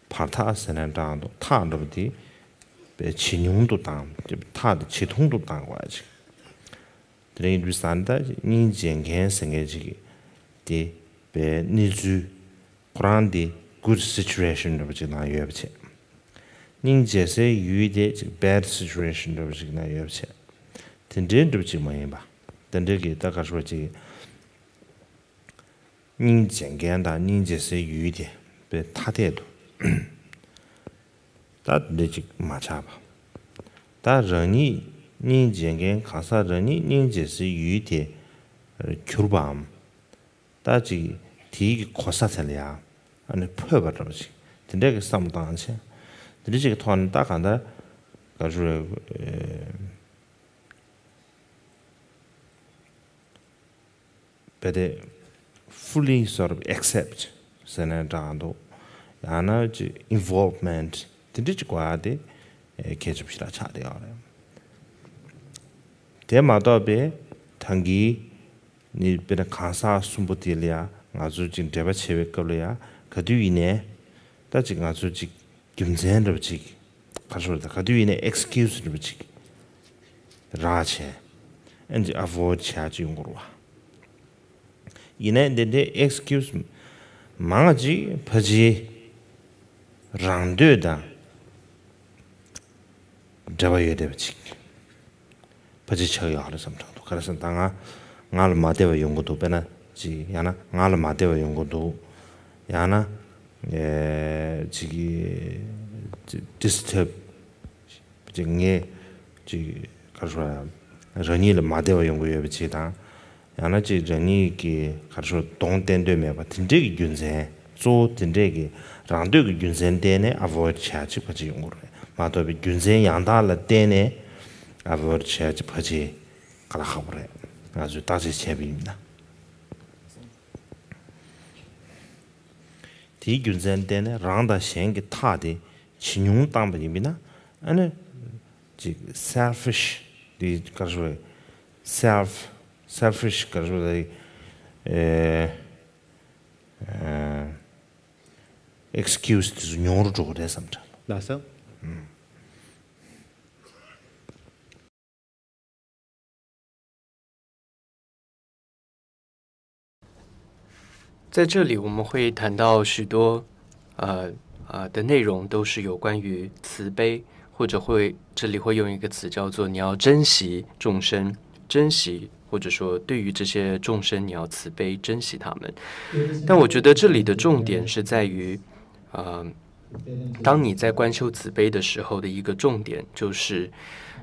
བར་ཐག་ཟེར་ན་འདྲ་འདུག་ཐག་འདྲ་པོ་དེ་དཔེ་ཇེ་ཉུང་དུ་བཏང་། ཐག་དེ་ཇེ་ཐུང་དུ་བཏང་དགོས་ཅིག་དེ་རིང་དུས་ཙང་ད་སྙིང་རྗེ་མཁན་ཟེར་མཁན་ཅིག་དེ་དཔེ་གནས་ཚུལ་ཁོ་རང་དེ་good situation འདྲ་པོ་ཅིག་ནང་ཡོད་པ་བྱས། སྙིང་རྗེ་སའི་ཡུལ་དེ་ཅིག་bad situation འདྲ་པོ་ཅིག་ནང་ཡོད་པ་བྱས། དེ་འདྲའི་འདྲ་པོ་ཅིག་མ་ཡིན་པ། དེ་འདྲའི་གི་ད་ག་རེ་ཞུ་བ་ཅིག་སྙིང་རྗེ་མཁན་དང་སྙིང་རྗེ་སའི་ཡུལ་དེ་དཔེ་ཐ་དད་དུ་ད་འདི་ཅིག་མ་ཆགས་པ། ད་རང་ཉིད་སྙིང་རྗེ་མཁན་གང་ཟག་རང་ཉིད་སྙིང་རྗེ་སའི་ཡུལ་དེ་གྱུར་པའམ། ད་ཅིག་དེའི་གི་གོ་ས་དེ་ལ་ཡང་ཨ་ནི་འཕོས་པ་འདྲ་པོ་ཅིག་དེ་འདྲའི་གི་བསམ་བློ་བཏང་བྱས། དེ་འདྲ་ཅིག་གི་ཐོག་ནས་ད་གང་ལྟར་ག་རེ་ཞུ་རེད། བས་ཏེ་fully sort of accept ཟེར་ན་འདྲ་འདུག་ཡང་ན་ཅིག་involvement དེ་འདྲ་ཅིག་དགོས་ཡ་དེ་གལ་ཆེན་པོ་ཞིག་ལ་ཆགས་བསྡད་ཡོད་རེད། དེ་མ་གཏོགས་པའི་ཐང་གི་ནི་དཔེར་ན་གང་ཟག་གསུམ་པོ་དེ་ལ་ཡང་ ང་ཚོ་ཅིག་འབྲེལ་བ་བྱེད་པའི་སྐབས་ལ་ཡང་ག་དུས་ཡིན་ནའི་ད་ཅིག་ང་ཚོ་ཅིག་རྒྱུ་མཚན་འདྲ་པོ་ཅིག་ག་རེ་ཟེར་ད་ག་དུས་ཡིན་ནའི་ཨེགས་ཀིའུ་སི་འདྲ་པོ་ཅིག་རག་བྱས་ཨ་ནི་ཅིག་ཨ་བོ་ཌི་བྱེད་ཡག་ཅིག་ཡོང་གི་རེད་བ། ཡིན་ནའི་འདི་འདྲའི་ཨེགས་ཀིའུ་སི་མང་ང་ཅིག་ཕལ་ཆེར་རང་འདོད་དང་འབྲེལ་བ་ཡོད་བསྡད་པ་ཅིག་ཕལ་ཆེར་ཆགས་ཡོད་རེད་བསམ་དྲན་འདུག་ག་རེ་ཟེར་ན་ད་ང་ང་ལ་མ་བདེ་བ་ཡོང་གི་འདུག་དཔེར་ན་ཅིག་ཡང་ན་ང་ལ་མ་བདེ་བ་ཡོང་གི་འདུག་ཡང་ན་ཨེ་ཅིག་ཌི་སི་ཊརབ་ཅིག་ངས་ཅིག་ག་རེ་ཟེར་རང་ཉིད་ལ་མ་བདེ་བ་ཡོང་གི་ཡོད་པ་ཅིག་དང་། ཡང་ན་ཅིག་རང་ཉིད་ཀྱི་ག་རེ་ཟེར་གདོང་བསྟན་འདོད་མེད་པ་དེ་འདྲས་ཀྱི་རྒྱུ་མཚན་གཙོ་བོ་དེ་འདྲས་ཀྱི་རང་འདོད་ཀྱི་རྒྱུ་མཚན་བརྟེན་ནས་ཨ་བོ་ཌི་བྱེད་ཡག་ཅིག་ཕལ་ཆེར་ཡོང་གི་རེད་མ་གཏོགས་པའི་རྒྱུ་མཚན་ཡང་དག་ལ་བརྟེན་ནས་ཨ་བོ་ཌི་བྱེད་ཡག་ཅིག་ཕལ་ཆེར་དཀའ་ལས་ཁག་པོ་རེད། ང་ཚོས་བརྟག་དཔྱད་བྱས་པ་ཡིན་ན། དེའི་རྒྱུ་མཚན་བརྟེན་ནས་རང་དང་གཞན་གྱི་ཐག་དེ་ཇེ་ཉུང་བཏང་པ་ཡིན་པས་ན་ཨ་ནི་ཅིག་སེལ་ཕི་ཤི་དེ་ག་རེ་ཟེར་བ་སེལ་ཕི་སེལ་ཕི་ཤི་ག་རེ་ཟེར་བ་ཨེ་ཨེ་ཨེགས་ཀིའུ་སི་དེ་ཚོ་ཉུང་རུ་འགྲོ་གི་རེད་བསམ་དྲན། ལགས་སོ།在这里我们会谈到许多，呃呃的内容，都是有关于慈悲，或者会这里会用一个词叫做你要珍惜众生，珍惜或者说对于这些众生你要慈悲，珍惜他们。但我觉得这里的重点是在于，呃，当你在观修慈悲的时候的一个重点，就是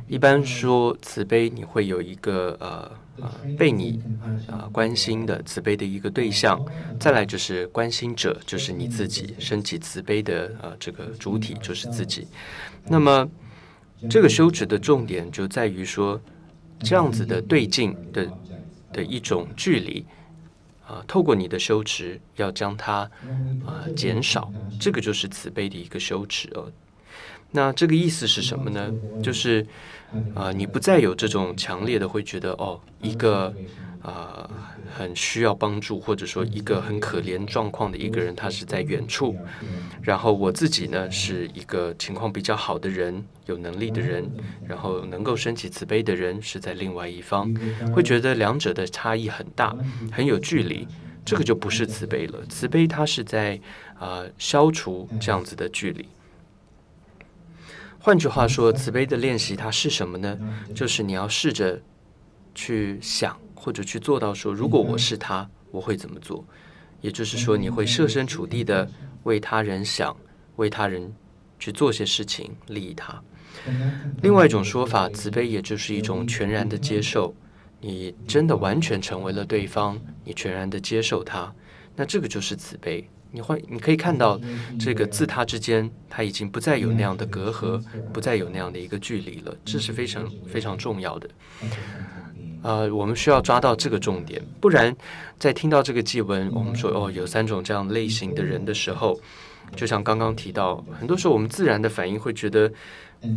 一般说慈悲，你会有一个呃呃被你呃关心的慈悲的一个对象，再来就是观心者，就是你自己，升起慈悲的呃这个主体就是自己。那么这个修持的重点就在于说，这样子的对境的的一种距离。啊，透过你的修持，要将它啊减少，这个就是慈悲的一个修持哦。那这个意思是什么呢？就是啊，你不再有这种强烈的会觉得哦，一个啊很需要帮助，或者说一个很可怜状况的一个人，他是在远处，然后我自己呢是一个情况比较好的人，有能力的人，然后能够升起慈悲的人是在另外一方，会觉得两者的差异很大，很有距离，这个就不是慈悲了。慈悲它是在啊、呃消除这样子的距离。换句话说，慈悲的练习它是什么呢？就是你要试着去想或者去做到说，如果我是他，我会怎么做？也就是说，你会设身处地的为他人想，为他人去做些事情，利益他。另外一种说法，慈悲也就是一种全然的接受，你真的完全成为了对方，你全然的接受他，那这个就是慈悲。你会，你可以看到这个自他之间，他已经不再有那样的隔阂，不再有那样的一个距离了，这是非常非常重要的。呃，我们需要抓到这个重点，不然在听到这个偈文，我们说哦，有三种这样类型的人的时候，就像刚刚提到，很多时候我们自然的反应会觉得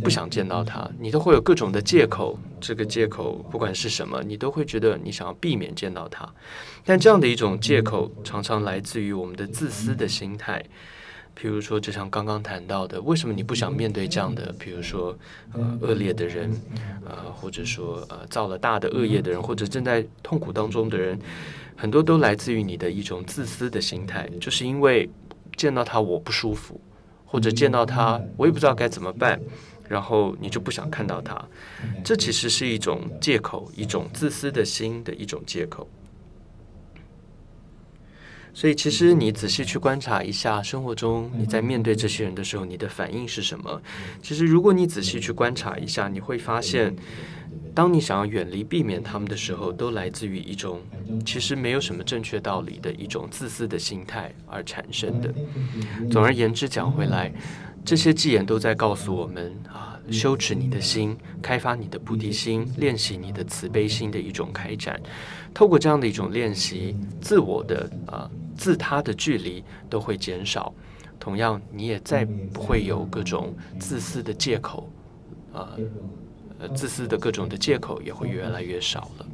不想见到他，你都会有各种的借口。这个借口不管是什么，你都会觉得你想要避免见到他。但这样的一种借口，常常来自于我们的自私的心态。比如说，就像刚刚谈到的，为什么你不想面对这样的，比如说，呃，恶劣的人，呃，或者说，呃，造了大的恶业的人，或者正在痛苦当中的人，很多都来自于你的一种自私的心态，就是因为见到他我不舒服，或者见到他我也不知道该怎么办，然后你就不想看到他。这其实是一种借口，一种自私的心的一种借口。所以，其实你仔细去观察一下，生活中你在面对这些人的时候，你的反应是什么？其实，如果你仔细去观察一下，你会发现，当你想要远离、避免他们的时候，都来自于一种其实没有什么正确道理的一种自私的心态而产生的。总而言之，讲回来，这些偈言都在告诉我们啊，修持你的心，开发你的菩提心，练习你的慈悲心的一种开展。透过这样的一种练习，自我的啊自他的距离都会减少。同样，你也再不会有各种自私的借口，啊，呃，自私的各种的借口也会越来越少了。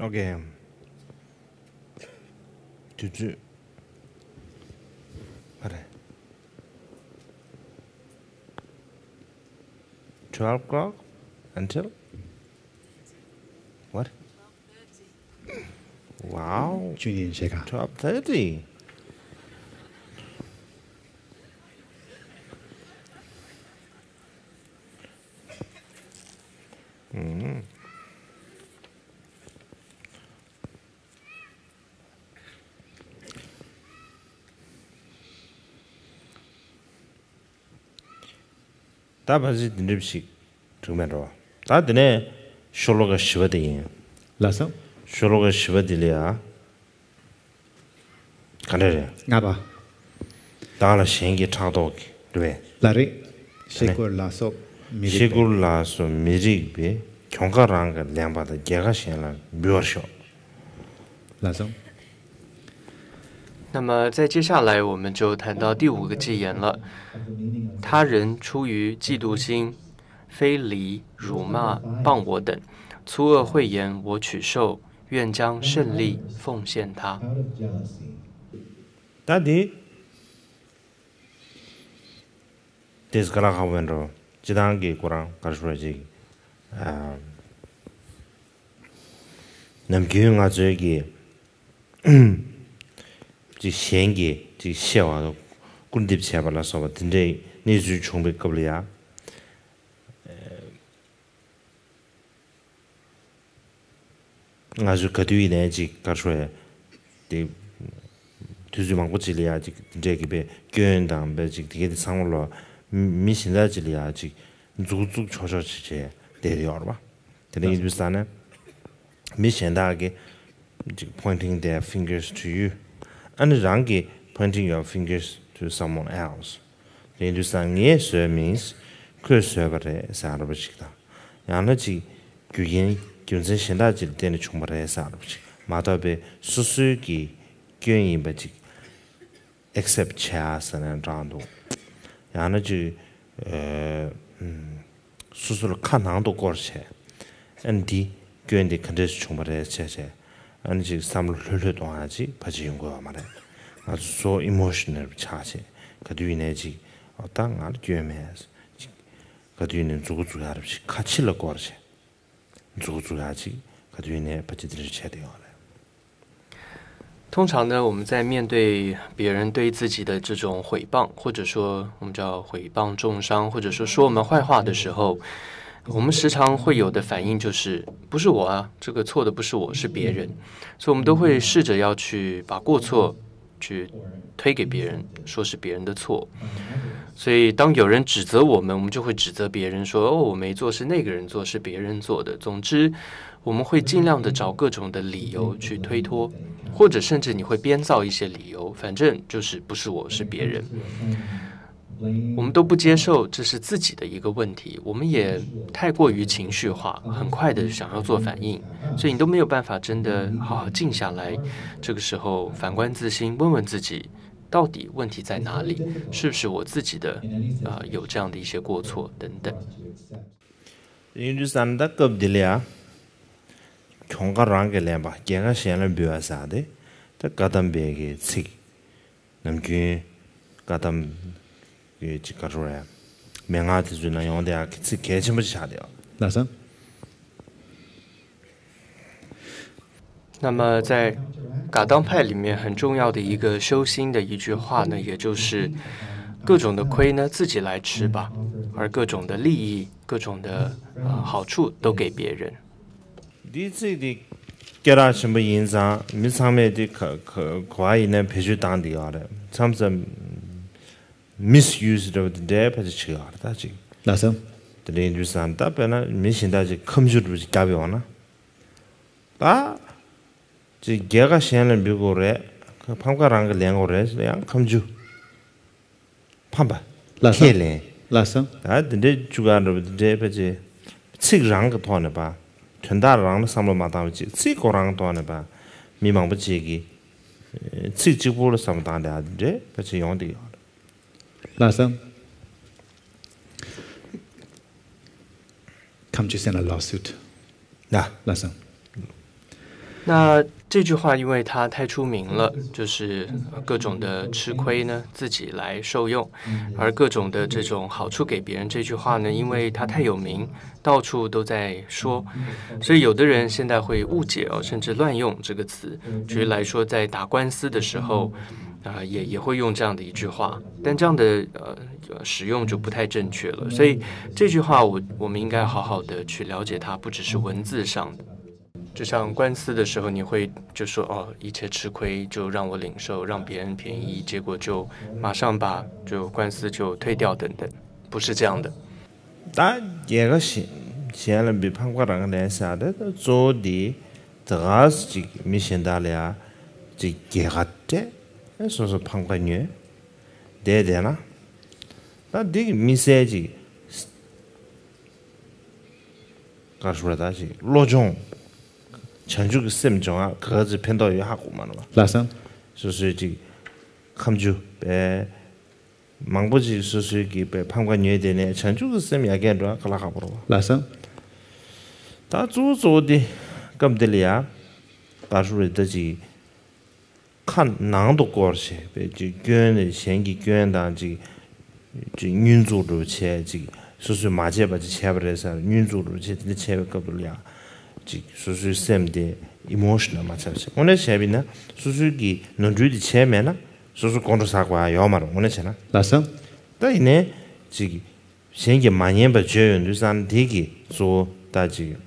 Okay. དུས་ཚོད་ག་རེ། Twelve o'clock until what? Wow. བཅུ་གཉིས་ཕྱེད་ཀ། Twelve thirty. ཨུམ། ད་ཕལ་ཆེར་འདི་འདྲ་ཞིག་འགྲིག་མེད་འགྲོ། ད་འདི་ནས་ཤོ་ལོ་ཀ་བཞི་པ་དེ་ཡིན། ལགས་སོ། ཤོ་ལོ་ཀ་བཞི་པ་འདི་ལ་ཡ། ག་འདྲ་རེད། ལྔ་པ། བདག་ལ་གཞན་གྱིས་ཕྲག་དོག་གིས། རེད་པས། ལགས་རེད། ཤེས་དགོས་ལ་སོགས་མི་རིགས་པའི། ཤེས་དགོས་ལ་སོགས་མི་རིགས་པའི། གྱོང་ཁ་རང་གིས་ལེན་པ་དང་། རྒྱལ་ཁ་གཞན་ལ་འབུལ་བར་ཤོག། ལགས་སོ། 那么在接下来我们就谈到第五个箴言了。他人出于嫉妒心，非礼、辱骂、谤我等，粗恶秽言我取受，愿将胜利奉献他。 ད་འདི། དེས་ག་ལ་ཁག་པོ་འགྲོ། སྤྱི་བཏང་གི་ཁོ་རང་ག་རེ་ཞུ་བ་ཅིག་ཨ། ནམ་རྒྱུན་ང་ཚོའི་གི་ཅིག་གཞན་གྱི་ཅིག་བཤད་པ་སྐུར་འདེབས་བྱས་པ་ལ་སོགས་པ་དེ་འདྲའི་གནས་ཚུལ་བྱུང་བའི་སྐབས་ལ་ཡ། ང་ཚོས་ག་དུས་ཡིན་ནའི་ཅིག་ག་རེ་ཞུ་ཡ། དེ་དུས་ཚོད་མང་པོ་ཅིག་ལ་ཡ་ཅིག་དེ་འདྲས་ཀྱི་པའི་སྐྱོན་དང་པའི་ཅིག་དེ་གའི་དེ་ཚང་མ་ལ་མི་མི་གཞན་དག་ཅིག་ལ་ཡ་ཅིག་མཛུབ་གུ་བཙུགས་ཆོག་ཆོག་ཅིག་བྱས་བསྡད་ཡོད་རེད་པ། དེ་འདྲ་ཡིན་དུས་ཙང་ནས་མི་གཞན་དག་གིས་ཅིག་pointing their fingers to you། ཨ་ནི་རང་གིས་pointing your fingers to someone else། དེ་ཡིན་དུས་ཙང་ངས་བཟོས་མིན། ཁོས་བཟོས་པ་རེད་ཟེར་བ་ཅིག་དང་། ཡང་ན་ཅིག་རྒྱུ་རྐྱེན་རྒྱུ་མཚན་གཞན་དག་ཅིག་ལ་བརྟེན་ནས་བྱུང་བ་རེད་ཟེར་བ་ཅིག་མ་གཏོགས་པའི་སོ་སོའི་གི་སྐྱོན་ཡིན་པ་ཅིག་accept་བྱེད་ཡ་ཟེར་ནས་འདྲ་འདུག། ཡང་ན་ཅིག་ཨ། ཨུམ། སོ་སོ་ལ་ཁ་ནང་དུ་བསྐོར་བྱས། ཨ་ནི་འདི་སྐྱོན་འདི་ག་འདྲས་སེ་བྱུང་བ་རེད་བྱས་བྱས། ཨ་ནི་ཅིག་བསམ་བློ་ལྷོད་ལྷོད་གཏོང་ཡ་ཅིག་ཕལ་ཆེར་ཡོང་གི་ཡོད་མ་རེད། ང་ཚོ་so emotional་ཆགས་བྱས། ག་དུས་ཡིན་ནའི་ཅིག་ཨོ་ད་ང་ལ་སྐྱོན་མེད། ཅིག་ག་དུས་ཡིན་ནའི་མཛུབ་གུ་བཙུགས་ཡ་རེད་ཅིག་ཁ་ཕྱི་ལ་བསྐོར་བྱས། མཛུབ་གུ་བཙུགས་ཡ་ཅིག་ག་དུས་ཡིན་ནའི་ཕལ་ཆེར་དེ་འདྲ་བྱས་བསྡད་ཡོད་རེད། 通常呢，我们在面对别人对自己的这种毁谤，或者说我们叫毁谤重伤，或者说说我们坏话的时候，我们时常会有的反应就是：“不是我啊，这个错的不是我，是别人。”所以我们都会试着要去把过错去推给别人，说是别人的错。所以当有人指责我们，我们就会指责别人说：“哦，我没做，是那个人做，是别人做的。”总之，我们会尽量的找各种的理由去推脱，或者甚至你会编造一些理由，反正就是不是我，是别人。我们都不接受这是自己的一个问题，我们也太过于情绪化，很快的想要做反应，所以你都没有办法真的好好静下来。这个时候反观自心，问问自己，到底问题在哪里？是不是我自己的，呃，有这样的一些过错等等。 ཡིན་དུས་ཙང་ད་སྐབས་འདི་ལ་ཡ། གྱོང་ཁ་རང་གིས་ལེན་པ། རྒྱལ་ཁ་གཞན་ལ་འབུལ་བ་ཟེར་དེ། ད་བཀའ་གདམས་པའི་གི་ཚིག་ནམ་རྒྱུན་བཀའ་གདམས་ཀྱི་ཅིག་ག་རེ་རེད། མན་ངག་དེ་ཚོའི་ནང་ཡོང་བསྡད་ཡག་གི་ཚིག་གལ་ཆེན་པོ་ཅིག་ཆགས་བསྡད་ཡོད། ལགས་སོ། 那么在噶当派里面很重要的一个修心的一句话呢，也就是各种的亏呢自己来吃吧，而各种的利益、各种的呃好处都给别人。 འདིའི་ཚིག་འདི་སྐད་གྲགས་ཆེན་པོ་ཡིན་ཙང་མི་ཚང་མས་འདི་ག་ག་ག་བ་ཡིན་ན་བེད་སྤྱོད་བཏང་བསྡད་ཡོད་རེད། མཚམས་མཚམས་misuse་འདྲ་བོ་འདི་འདྲའི་ཕལ་ཆེར་བྱེད་ཀྱི་ཡོད་རེད་ད་ཅིག། ལགས་སོ། དེ་འདྲ་ཡིན་དུས་ཙང་ད་དཔེར་ན་མི་གཞན་དག་ཅིག་ཁ་མཆུ་འདྲ་བོ་ཅིག་བརྒྱབ་ཡོང་ན། ད། ཅིག་རྒྱལ་ཁ་གཞན་ལ་འབུལ་དགོས་རེད། ཕམ་ཁ་རང་གིས་ལེན་དགོས་རེད་ཟེར་ཡང་ཁ་མཆུ། ཕམ་པ། ལགས་སོ། ཁས་ལེན། ལགས་སོ། ད་འདི་འདྲའི་བཅུ་ག་འདྲ་བོ་འདི་འདྲའི་ཕལ་ཆེར། ཚིག་རང་གི་ཐོག་ནས་པ། དོན་དག་རང་ལ་བསམ་བློ་མ་བཏང་བ་ཅིག་ཚིག་ཁོ་རང་གི་ཐོག་ནས་པ། མི་མང་པོ་ཅིག་གིས། ཚིག་གཅིག་པོ་ལ་བསམ་བློ་བཏང་བསྡད་ཡ་འདི་འདྲའི་ཕལ་ཆེར་ཡོང་བསྡད་ཡོད་རེད། ལགས་སོ། ཁ་མཆུ་ཟེར་ན་lawsuit། ལགས། ལགས་སོ། 那这句话因为它太出名了，就是呃各种的吃亏呢自己来受用，而各种的这种好处给别人这句话呢，因为它太有名，到处都在说，所以有的人现在会误解哦，甚至乱用这个词。举例来说，在打官司的时候，啊、也也会用这样的一句话，但这样的呃使用就不太正确了。所以这句话我我们应该好好的去了解它，不只是文字上的。就像官司的时候，你会就说哦，一切吃亏就让我领受，让别人便宜，结果就马上把就官司就退掉等等，不是这样的。ད་རྒྱལ་ཁ་གཞན་གཞན་ལ་འབུལ་ཕམ་ཁ་རང་ལེན་ཟེར་ཡ་དེ་ད་གཙོ་བོ་འདི་ད་ག་སེ་ཅིག་མི་གཞན་དག་ལ་ཡ་ཅིག་རྒྱལ་ཁ་སྤྲད། སོ་སོ་ཕམ་ཁ་ཉོས་བསྡད་བསྡད་ན། ད་འདི་གི་མི་སེར་ཅིག་ག་རེ་ཞུ་དགོས་རེད། ད་ཅིག་བློ་སྦྱོང་། བྱང་ཆུབ་ཀྱི་སེམས་སྦྱོང་ཡ་ག་ཚོད་ཕན་ཐོགས་ཡོད་ཧ་གོ་མ་རེད་པ། ལགས་སོ། སོ་སོའི་ཅིག་ཁ་མཆུ་པས། མང་པོ་ཅིག་སོ་སོའི་གི་པའི་ཕམ་ཁ་ཉོས་དེ་ནས་བྱང་ཆུབ་ཀྱི་སེམས་ཡར་རྒྱས་འགྲོ་ཡ་དཀའ་ལས་ཁག་པོ་རེད་པ། ལགས་སོ། ད་གཙོ་བོ་གཙོ་བོ་དེ་སྐབས་འདི་ལ་ཡ་ག་རེ་ཞུ་དགོས་རེད། ད་ཅིག་ཁ་ནང་དུ་བསྐོར་བྱས་པའི་ཅིག་སྐྱོན་དེ་གཞན་གྱི་སྐྱོན་དང་ཅིག་ཅིག་བསྙོན་འཛུགས་འདྲ་བྱས། ཅིག་སོ་སོས་མ་བྱས་པ་ཅིག་བྱས་པ་རེད་ཟེར་བསྙོན་འཛུགས་འདྲ་བྱས། དེ་འདྲ་བྱས་པའི་སྐབས་དུ་ལ་ཡ་ཅིག་སོ་སོའི་སེམས་དེ་ཨི་མོ་ཤི་ནལ་མ་ཆགས་པ་བྱས། དངོས་གནས་བྱས་པ་ཡིན་ན་སོ་སོའི་གི་ནོར་འཁྲུལ་དེ་བྱས་མེད་ན་སོ་སོ་དགོང་དྲོ་ཟ་དགོས་ཡ་ཡོད་མ་རེད། དངོས་གནས་བྱས་ན། ལགས་སོ། ད་ཡིན་ནའི་ཅིག་གཞན་གྱིས་མ་ཉན་པ་བརྗོད་ཡོང་དུས་ཙང་དེ་གི་གཙོ་བོ་ད་ཅིག་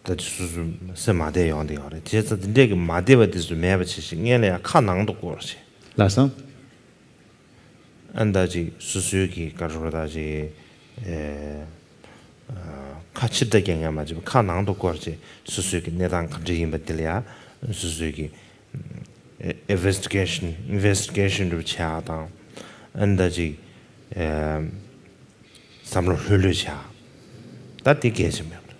ད་ཅིག་སོ་སོ་སེམས་མ་བདེ་ཡོང་བསྡད་ཡོད་རེད། བྱས་ཙང་དེ་འདྲས་ཀྱི་མ་བདེ་བ་དེ་ཚོ་མེད་པ་བྱེད་ཤིག་སྔོན་ལ་ཡ་ཁ་ནང་དུ་བསྐོར་བྱས། ལགས་སོ། ཨ་ནི་ད་ཅིག་སོ་སོའི་གི་ག་རེ་ཞུ་དགོས་རེད། ད་ཅིག་ཨེ། ཁ་ཕྱིར་ལྟ་རྐྱང་རྐྱང་མ་བྱེད་པར་ཁ་ནང་དུ་བསྐོར་བྱས་སོ་སོའི་གི་གནས་སྟངས་ག་འདྲ་ཡིན་པ་དེ་ལ་ཡ་སོ་སོའི་གི་ཨེ་ཨིན་ཝེ་སི་ཊི་གེ་ཤན་ཨིན་ཝེ་སི་ཊི་གེ་ཤན་འདྲ་བོ་བྱེད་ཡ་དང་། ཨ་ནི་ད་ཅིག་ཨེ་བསམ་བློ་ལྷོད་ལྷོད་བྱེད་ཡ། ད་དེ་གལ་ཆེན་པོ་ཡོད་རེད།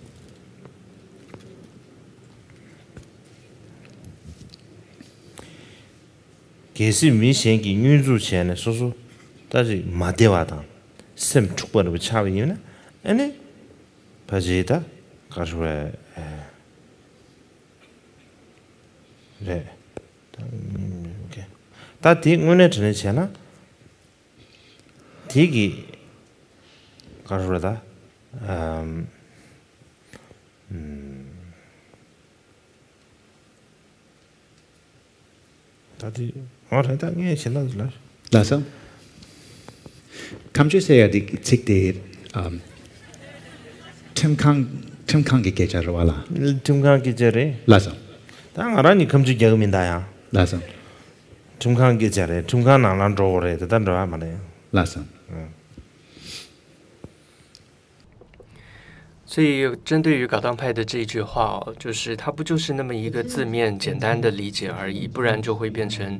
གལ་སྲིད་མི་གཞན་གྱིས་བསྙོན་འཛུགས་བྱས་ནས་སོ་སོ་ད་ཅིག་མ་བདེ་བ་དང་སེམས་འཁྲུགས་པ་འདྲ་བོ་ཆགས་པ་ཡིན་ན། ཨ་ནི་ཕལ་ཆེར་ད་ག་རེ་ཞུ་དགོས་རེད། ད་དེ་དངོས་གནས་དྲང་གནས་བྱས་ན་དེ་གི་ག་རེ་ཞུ་དགོས་རེད། ད་ཨམ། ད་དེ་འོ་རེད། ད་ངས་བྱེད་ན་ལ། ལགས་སོ། ཁ་མཆུ་ཟེར་ཡ་དེ་ཚིག་དེ་ཨམ། ཁྲིམས་ཁང་ཁྲིམས་ཁང་གི་སྐད་ཆ་རེད་པ་ལགས། ཁྲིམས་ཁང་སྐད་ཆ་རེད། ལགས་སོ། ད་ང་རང་ནི་ཁ་མཆུ་རྒྱག་གི་མིན་ད་ཡང་། ལགས་སོ། ཁྲིམས་ཁང་སྐད་ཆ་རེད། ཁྲིམས་ཁང་ནང་ལ་འགྲོ་དགོས་རེད། དེ་ལྟར་འགྲོ་ཡ་མ་རེད། ལགས་སོ།所以，针对于嘎当派的这一句话哦，就是它不就是那么一个字面简单的理解而已，不然就会变成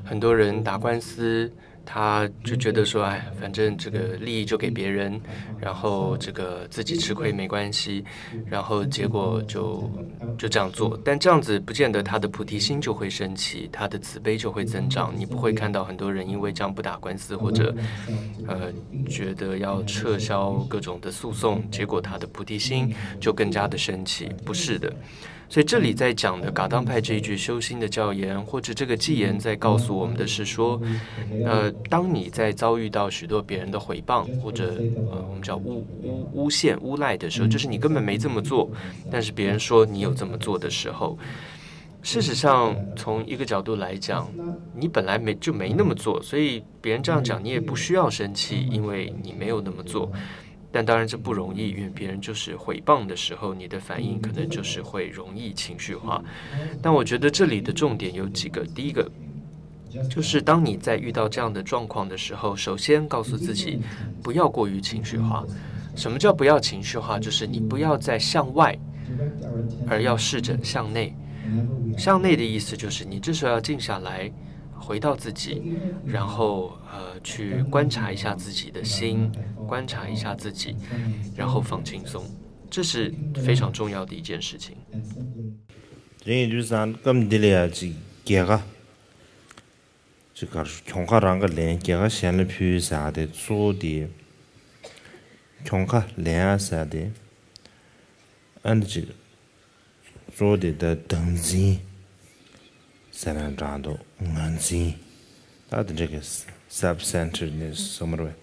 很多人打官司，他就觉得说，哎，反正这个利益就给别人，然后这个自己吃亏没关系，然后结果就就这样做。但这样子不见得他的菩提心就会升起，他的慈悲就会增长。你不会看到很多人因为这样不打官司，或者呃觉得要撤销各种的诉讼，结果他的菩提心就更加的升起，不是的。所以这里在讲的嘎当派这一句修心的教言，或者这个偈言，在告诉我们的是说，呃，当你在遭遇到许多别人的毁谤，或者呃我们叫诬诬诬陷、诬赖的时候，就是你根本没这么做，但是别人说你有这么做的时候，事实上从一个角度来讲，你本来没就没那么做，所以别人这样讲你也不需要生气，因为你没有那么做。但当然这不容易，因为别人就是毁谤的时候，你的反应可能就是会容易情绪化。但我觉得这里的重点有几个，第一个，就是当你在遇到这样的状况的时候，首先告诉自己不要过于情绪化。什么叫不要情绪化？就是你不要在向外，而要试着向内。向内的意思就是你这时候要静下来，回到自己，然后呃去观察一下自己的心，观察一下自己，然后放轻松，这是非常重要的一件事情。དེ་ཡིན་དུས་ཙང་སྐབས་འདི་ལ་ཡ་ཅིག་རྒྱལ་ཁ་ཅིག་གར་གྱོང་ཁ་རང་ག་ལེན། རྒྱལ་ཁ་གཞན་ལ་ཕུལ་ཟེར་ཡ་དེ་གཙོ་བོ་དེ། གྱོང་ཁ་ལེན་ཡ་ཟེར་ཡ་དེ། ཨ་ནི་ཅིག་གཙོ་བོ་དེ་ད་བདག་འཛིན་ཟེར་ན་འདྲ་འདུག་ངར་འཛིན། ད་དེ་འདྲ་གི་self-centeredness ཟེར་མ་རེད་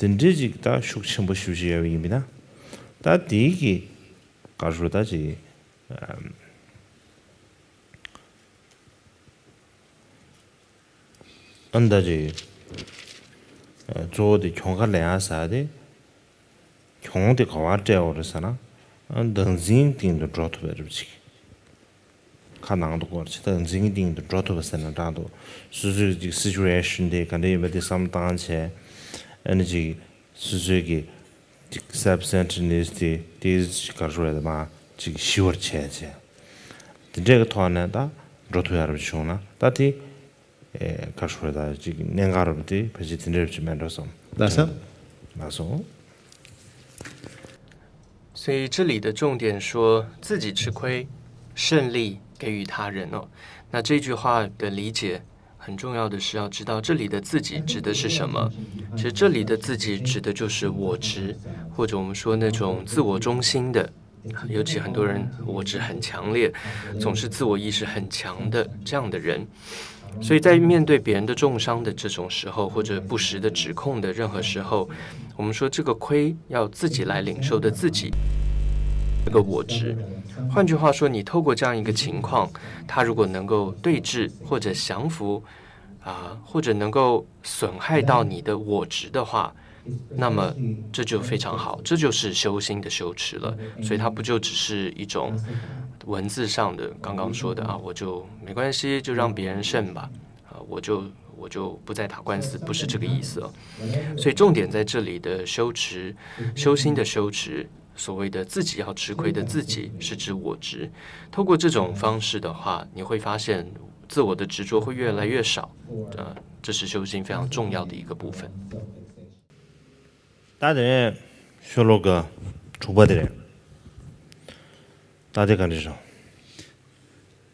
པས། དེ་འདྲའི་ཅིག་ད་ཤུགས་ཆེན་པོ་ཞེ་པོ་ཅིག་ཡོད་པ་ཡིན་པས་ན། ད་དེའི་གི་ག་རེ་ཟེར་ད་ཅིག་ཨ་ནི་ད་ཅིག་གཙོ་བོ་དེ་གྱོང་ཁ་ལེན་ཡ་ཟེར་དེ། གྱོང་དེ་ག་པར་སྤྲད་དགོས་རེད་ཟེར་ན། ཨ་ནི་བདག་འཛིན་སྟེང་དུ་འགྲོ་ཐུབ་པ་རེད་ཅིག་ཁ་ནང་དུ་སྐོར་ཅིག་བདག་འཛིན་གྱི་སྟེང་དུ་འགྲོ་ཐུབ་པ་ཟེར་ན་འདྲ་འདུག་སོ་སོའི་ཅིག་སི་ཅུ་ཨེ་ཤན་དེ་ག་འདྲ་ཡིན་པ་དེ་བསམ་བློ་བཏང་བྱས། ཨ་ནི་ཅིག་སོ་སོའི་གི་ཅིག་self-centeredness དེ་དེ་ཅིག་ག་རེ་ཟེར་དེ་མར་ཅིག་ཞི་བར་བྱས་བྱས། དེ་འདྲའི་གི་ཐོག་ནས་ད་འགྲོ་ཐུབ་ཡ་རུ་བྱུང་ན་ད་དེ། ཨེ་ག་རེ་ཟེར་ད་ཅིག་གནད་འགག་རུ་དེ་ཕལ་ཆེར་དེ་འདྲ་ཅིག་མེད་འགྲོ་བསམ། ལགས་སོ། ལགས་སོ། 所以这里的重点说自己吃亏，胜利给予他人哦。那这句话的理解很重要的是要知道这里的自己指的是什么。其实这里的自己指的就是我执，或者我们说那种自我中心的，尤其很多人我执很强烈，总是自我意识很强的这样的人。所以在面对别人的重伤的这种时候，或者不实的指控的任何时候，我们说这个亏要自己来领受的自己，这个我执。换句话说，你透过这样一个情况，他如果能够对峙或者降服，啊，或者能够损害到你的我执的话，那么这就非常好，这就是修心的修持了。所以它不就只是一种文字上的，刚刚说的啊，我就没关系，就让别人胜吧，啊，我就我就不再打官司，不是这个意思哦。所以重点在这里的修持，修心的修持，所谓的自己要吃亏的自己，是指我执。透过这种方式的话，你会发现自我的执着会越来越少，呃，这是修心非常重要的一个部分。 ད་དེ་ནས་ཤོ་ལོ་ཀ་དྲུག་པ་དེ་རེད། ད་དེ་ག་འདྲ་རེད།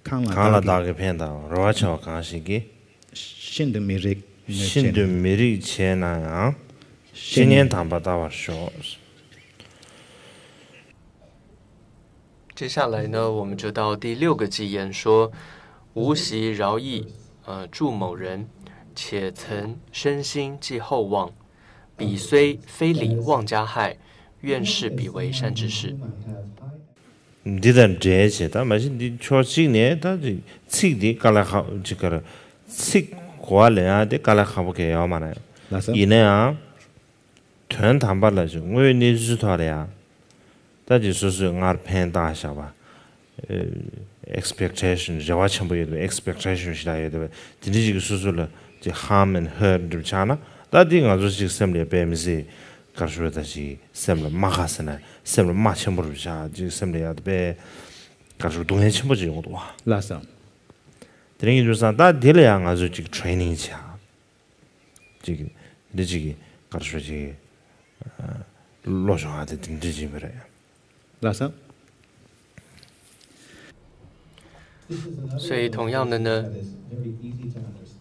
གང་ལ་གང་ལ་བདག་གིས་ཕན་དང་རེ་བ་ཆེ་བ་གང་ཞིག་གིས། ཤིན་ཏུ་མི་རིགས་ཤིན་ཏུ་མི་རིགས་བྱས་ན་ཡང་། བཤེས་གཉེན་དམ་པ་ལྟ་བར་ཤོག接下来呢，我们就到第六个偈言说：无习饶益，呃，助某人，且曾身心即厚望，彼虽非礼，妄加害，愿视彼为善之事。 འདི་དང་འབྲེལ་བྱས་ད་མ་གཞི་འདི་ཕྱོགས་གཅིག་ནས་ད་ཅིག་ཚིག་འདི་དཀའ་ལས་ཁག་ཅིག་གར། ཚིག་གོ་བ་ལེན་ཡ་དེ་དཀའ་ལས་ཁག་པོ་གང་ཡང་ཡོད་མ་རེད། ལགས་སོ། ཡིན་ན་ཡང་། དོན་དམ་པ་ལ་ཅིག་དངོས་ཡོད་གནས་ཚུལ་ཐོག་ལ་ཡང་། ད་ཅིག་སོ་སོས་སྔར་ཕན་བཏགས་བཞག་པ། ཨེ། expectation རེ་བ་ཆེན་པོ་ཡོད་པའི་expectation ཞིག་ད་ཡོད་པའི་དེ་འདྲ་ཅིག་སོ་སོ་ལ་ཅིག་harm and hurt འགྲུབ་ཆགས་ན་ད་དེ་ང་ཚོ་ཅིག་སེམས་ལ་དཔེ་མི་སྲིད་གར་ཞུ་ད་ཅིག་སེམས་ལ་རྨ་ཁ་ཟེར་ན་སེམས་ལ་རྨ་ཆེན་པོ་རུ་ཆགས་ཅིག་སེམས་ལ་ཡ་དཔེ་གར་ཞུ་སྡུག་བསྔལ་ཆེན་པོ་ཅིག་ཡོང་གི་འདུག་བ། ལགས་སོ། དེ་རིང་ཡིན་དུས་ཙང་ད་དེ་ལ་ཡང་ང་ཚོ་ཅིག་training བྱ། ཅིག་འདི་ཅིག་གར་ཞུ་ཅིག་བློ་སྦྱོང་བ་དེ་དེ་འདྲ་ཅིག་ཡིན་པ་རེད། ལགས་སོ། 所以同样的呢，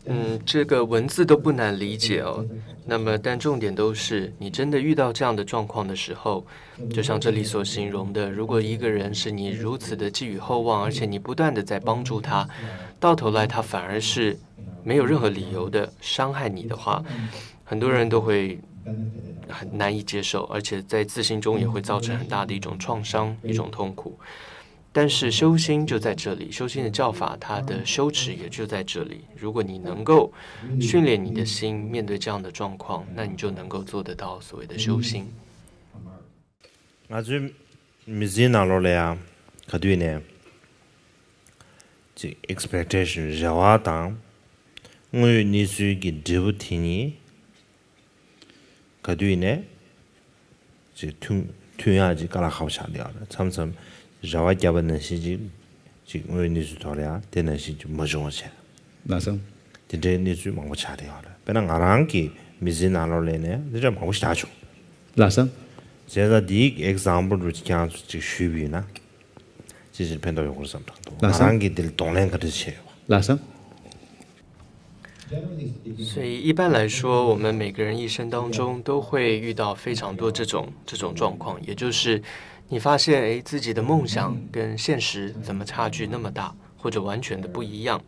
嗯，这个文字都不难理解哦。那么，但重点都是，你真的遇到这样的状况的时候，就像这里所形容的，如果一个人是你如此的寄予厚望，而且你不断的在帮助他，到头来他反而是没有任何理由的伤害你的话，很多人都会很难以接受，而且在自心中也会造成很大的一种创伤、一种痛苦。但是修心就在这里，修心的教法，它的修持也就在这里。如果你能够训练你的心，面对这样的状况，那你就能够做得到所谓的修心。 ང་ཚོའི་མི་ཚེའི་ནང་ལོགས་ལ་ཡང་ག་དུས་ནས་ཅིག་expectation རེ་བ་དང་དངོས་ཡོད་གནས་ཚུལ་གྱི་འབྲས་བུ་དེ་གཉིས་ག་དུས་ནས་ཅིག་མཐུན་མཐུན་ཡག་ཅིག་དཀའ་ལས་ཁག་པོ་ཆགས་བསྡད་ཡོད་རེད། མཚམས་མཚམས་རེ་བ་བརྒྱབ་པ་ནང་བཞིན་ཅིག་ཅིག་དངོས་ཡོད་གནས་ཚུལ་ཐོག་ལ་ཡང་དེ་ནང་བཞིན་ཅིག་མ་བྱུང་བ་བྱས། ལགས་སོ། དེ་འདྲའི་གནས་ཚུལ་མང་པོ་ཆགས་བསྡད་ཡོད་རེད། དཔེར་ན་ང་རང་གི་མི་ཚེའི་ནང་ལོགས་ལ་ནས་དེ་འདྲ་མང་པོ་ཞིག་ཆགས་བྱུང་། ལགས་སོ། བྱས་ཙང་འདིའི་example རུ་ཅིག་ཁྱེད་རང་ཚོ་ཅིག་ཞུས་པ་ཡིན་ན་ཅིག་ཅིག་ཕན་ཐོགས་ཡོང་གི་རེད་བསམ་དྲན་འདུག་ལགས་སོ། ང་རང་གིས་འདི་ལ་གདོང་ལེན་ག་འདྲ་བྱས་ཡོད་པ། ལགས་སོ། 所以一般来说，我们每个人一生当中都会遇到非常多这种这种状况，也就是你发现，诶，自己的梦想跟现实怎么差距那么大，或者完全的不一样。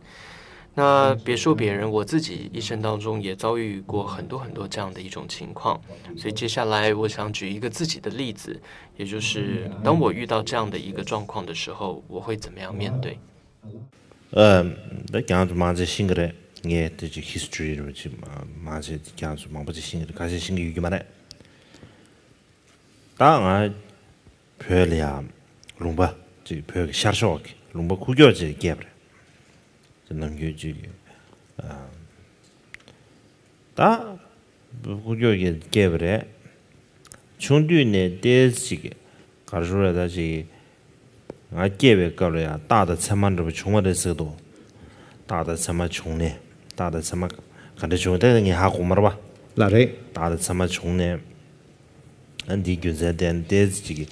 那别说别人，我自己一生当中也遭遇过很多很多这样的一种情况，所以接下来我想举一个自己的例子，也就是当我遇到这样的一个状况的时候，我会怎么样面对？ཨ། ད་ཀྱང་ཚོ་མང་ཆེ་ཤེས་ཀྱི་རེད། ངས་དེ་ཅིག་history་རེད་ཅིག་མང་ཆེ་ཀྱང་ཚོ་མང་པོ་ཅིག་ཤེས་ཀྱི་རེད། ཁ་ཤས་ཤེས་ཀྱི་ཡོད་ཀྱི་མ་རེད། ད་ང་བོད་ལ་ཡ་ལུང་པ་ཅིག་བོད་ཀྱི་ཤར་ཕྱོགས་ཀྱི་ལུང་པ་ཁུག་ཀྱོག་ཅིག་སྐྱེས་པ་རེད། ཅིག་ནམ་རྒྱུན་ཅིག་ཨ། ད་ཁུག་ཀྱོག་གི་སྐྱེས་པ་རེད། ཆུང་དུས་ནས་ཏོག་ཙམ་ཅིག་ག་རེ་ཞུ་རེད། ད་ཅིག་ང་སྐྱེས་པའི་སྐབས་ལ་ཡང་རྟགས་དང་མཚན་མ་འདྲ་པོ་བྱུང་བ་རེད་ཟེར་གི་འདུག་རྟགས་དང་མཚན་མ་བྱུང་ནས། རྟགས་དང་མཚན་མ་ག་འདྲ་བྱུང་། དེ་ངས་ཧ་གོ་མ་རེད་པ། ལགས་རེད། རྟགས་དང་མཚན་མ་བྱུང་ནས། ཨ། འདིའི་རྒྱུ་མཚན་དེ་ནི་ཏོག་ཙམ་ཅིག་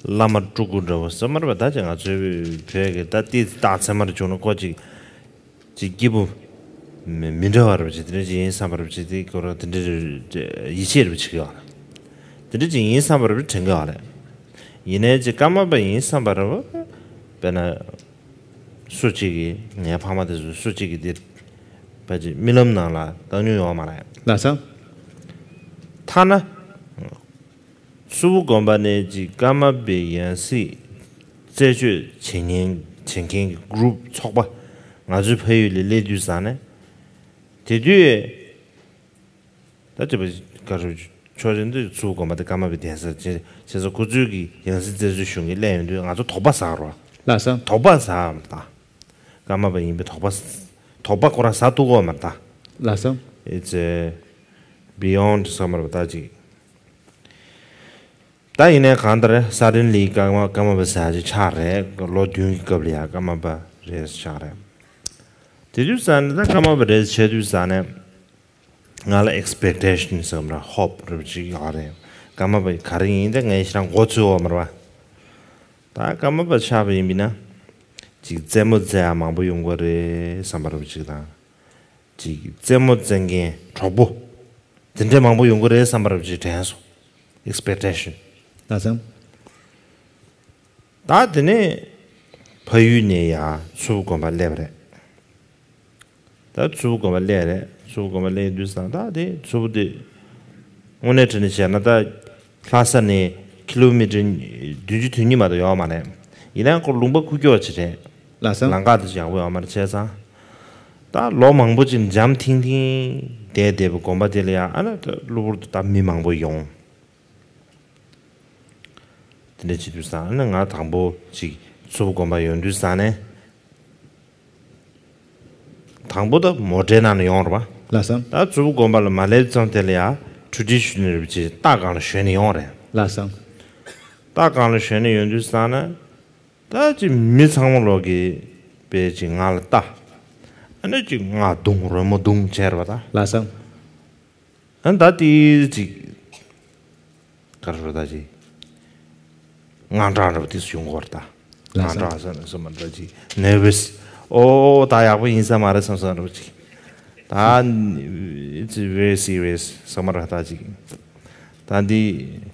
བླ་མ་སྤྲུལ་སྐུ་འདྲ་པོ་ཟེར་མ་རེད་པ། ད་ཅིག་ང་ཚོའི་བོད་ཀྱི་ད་ཏོག་ཙམ་རྟགས་མཚན་མ་རེ་བྱུང་ན་ཁོ་ཅིག་ཅིག་སྐྱིད་པོ་མི་མི་འདྲ་བ་རེད་པ། ཅིག་དེ་འདྲ་ཅིག་ཡིན་བསམ་པ་རེད་པ། ཅིག་དེ་ཁོ་རང་དེ་འདྲ་རེད། ཡིད་ཆེས་རེད་པ། བྱེད་ཀྱི་ཡོད་རེད། དེ་འདྲ་ཅིག་ཡིན་བསམ་པ་རེད་པ། དྲན་གྱི་ཡོད་རེད། ཡིན་ནའི་ཅིག་ཀརྨ་པ་ཡིན་བསམ་པ་རེད་པ། དཔེར་ན་སུ་གཅིག་གིས། ངའི་ཕ་མ་དེ་ཚོ་སུ་གཅིག་གིས་དེ་ཕལ་ཆེར་རྨི་ལམ་ནང་ལ་བཏང་མྱོང་ཡོད་མ་རེད། ལགས་སོ། ཐ་ན་མཚུར་ཕུ་དགོན་པ་ནས་ཅིག་ཀརྨ་པའི་ཡང་སྲིད་རྩད་གཅོད་བྱེད་མཁན་བྱེད་མཁན་གྱི་group་ཚོགས་པ་ང་ཚོའི་ཕ་ཡུལ་ལ་སླེབས་དུས་ཙང་ནས། དེ་དུས་ད་ཅི་བ་ག་རུ་ཆོས་རེད་འདུག་མཚུར་ཕུ་དགོན་པ་དེ་ཀརྨ་པའི་གདན་ས་བྱས་བྱས་ཙང་ཁོ་ཚོའི་གི་ཡང་སྲིད་རྩད་གཅོད་ཞུ་མཁན་སླེབས་ཡོང་དུས་ང་ཚོ་དོགས་པ་ཟ་རོ། ལགས་སོ། དོགས་པ་ཟ་མ་ད། ཀརྨ་པ་ཡིན་པའི་དོགས་པ། དོགས་པ་ཁོ་རང་ཟ་ཐུབ་ཀྱི་ཡོད་མ་རེད་ད། ལགས་སོ། It's a beyond བསམ་པ་རེད་པ། ད་ཅིག་ད་ཡིན་ནའི་གང་ལྟར་གསར་འཕྲིན་ལས་ཀརྨ་ཀརྨ་པ་ཟེར་ཡ་ཅིག་ཆགས་རེད། ལོ་བདུན་གྱི་སྐབས་ལ་ཡ་ཀརྨ་པ་རེད་ཆགས་རེད། དེ་དུས་ཙང་ནས་ད་ཀརྨ་པ་རེད་བྱས་དུས་ཙང་ནས་ང་ལ་expectation་ཟེར་བ་ར་hope་རེད་ཅིག་ཡོད་རེད། ཀརྨ་པ་ག་རེ་ཡིན་ད་ངས་ཞེ་དྲག་མགོ་ཚོས་ཡོད་མ་རེད་པ། ད་ཀརྨ་པ་ཆགས་པ་ཡིན་པ་ཡིན་ན་ཅིག་རྩེད་མོ་རྩེ་ཡ་མང་པོ་ཡོང་གི་རེད་བསམ་པ་རེད་ཅིག་དང་། ཅིག་རྩེད་མོ་རྩེ་མཁན་གྲོགས་པོ་དེ་འདྲ་མང་པོ་ཡོང་གི་རེད་བསམ་པ་རེད་ཅིག་དྲན་སོང་། Expectation། ལགས་སོ། ད་དེ་ནས་ཕ་ཡུལ་ནས་ཡར་མཚུར་ཕུ་དགོན་པ་སླེབས་པ་རེད། ད་མཚུར་ཕུ་དགོན་པ་སླེབས་རེད། མཚུར་ཕུ་དགོན་པ་སླེབས་དུས་ཙང་ད་དེ་མཚུར་ཕུ་དེ་དངོས་གནས་དྲང་གནས་བྱས་ན་ད་ལྷ་ས་ནས་ཀི་ལོ་མི་ཊར་བདུན་ཅུ་དོན་གཉིས་མ་གཏོགས་ཡོད་མ་རེད། ཡིན་ནའང་ཁོ་ལུང་པ་ཁུག་ཀྱོག་ཅིག་རེད། ལགས་སོ། ལམ་ཁ་དེ་ཡག་པོ་ཡོད་མ་རེད། བྱས་ཙང་ད་ལོ་མང་པོ་ཅིག་འཇམ་ཐིང་ཐིང་བསྡད་བསྡད་པའི་དགོན་པ་དེ་ལ་ཡང་ཨ་ན་ད་གློ་བུར་དུ་ད་མི་མང་པོ་ཡོང་། དེ་འདྲ་བྱེད་དུས་ཙང་ཨ་ན་ང་དང་པོ་ཅིག་མཚུར་ཕུ་དགོན་པ་ཡོང་དུས་ཙང་ནས། དང་པོ་ད་མོ་ཊའི་ནང་ནས་ཡོང་རེད་པ། ལགས་སོ། ད་མཚུར་ཕུ་དགོན་པ་ལ་མ་སླེབས་ཙང་དེ་ལ་ཡ་traditional་རེད་པ་ཅིག་རྟ་སྒང་ལ་ཞོན་ནས་ཡོང་རེད། ལགས་སོ། རྟ་སྒང་ལ་ཞོན་ནས་ཡོང་དུས་ཙང་ན། ད་ཅིག་མི་ཚང་མ་ལོག་གིས་དཔེ་ཅིག་ང་ལ་ལྟ། ཨ་ནི་ཅིག་རྔ་རྡུང་རོལ་མོ་རྡུང་བྱས་རེད་པ་ད། ལགས་སོ། ཨ་ནི་ད་དེ་ཅིག་ག་རེ་ཞུ་ད་ཅིག་དངངས་སྐྲག་འདྲ་པོ་དེ་ཡོང་གི་ཡོད་རེད་ད། ལགས་སོ། དངངས་སྐྲག་ཟེར་ན་ཟེར་མ་འདྲ་ཅིག་nervous། ཨོ་ད་ཡག་པོ་ཡིན་ས་མ་རེད་བསམ་བསམ་འདྲ་པོ་ཅིག་ད་it's very serious་ཟེར་མ་རེད་ད་ཅིག་ད་འདི།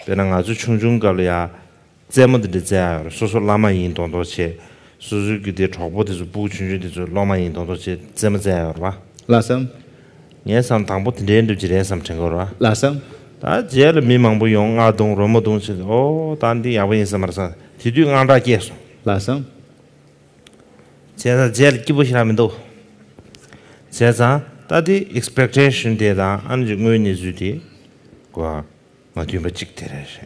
དཔེར་ན་ང་ཚོ་ཆུང་ཆུང་སྐབས་ལ་ཡ་རྩེད་མོ་འདི་འདྲ་རྩེ་ཡ་ཡོད་རེད། སོ་སོ་བླ་མ་ཡིན་མདོག་མདོག་བྱས། སོ་སོའི་གི་དེ་གྲོགས་པོ་དེ་ཚོ་སྤུ་གུ་ཆུང་ཆུང་དེ་ཚོ་སློབ་མ་ཡིན་མདོག་མདོག་བྱས་རྩེད་མོ་རྩེ་ཡ་ཡོད་རེད་པ། ལགས་སོ། ངས་བསམ་དང་པོ་དེ་འདྲའི་འདྲ་ཅིག་རེད་བསམ་དྲན་གྱི་ཡོད་རེད་པ། ལགས་སོ། ད་རྗེས་ལ་མི་མང་པོ་ཡོང་རྔ་རྡུང་རོལ་མོ་རྡུང་བྱས་ཏེ་ཨོ་ད་འདི་ཡག་པོ་ཡིན་ས་མ་རེད་བསམ་དེ་དུས་དངངས་སྐྲག་སྐྱེས་སོང་། ལགས་སོ། བྱས་ཙང་རྗེས་ལ་སྐྱིད་པོ་ཞེ་དྲག་མི་འདུག་བྱས་ཙང་ད་དེ་expectation་དེ་དང་ཨ་ནི་ཅིག་དངོས་གནས་ཚུལ་དེ་གོ་མ་མཐུན་པ་གཅིག་དེ་རེད་ཤག་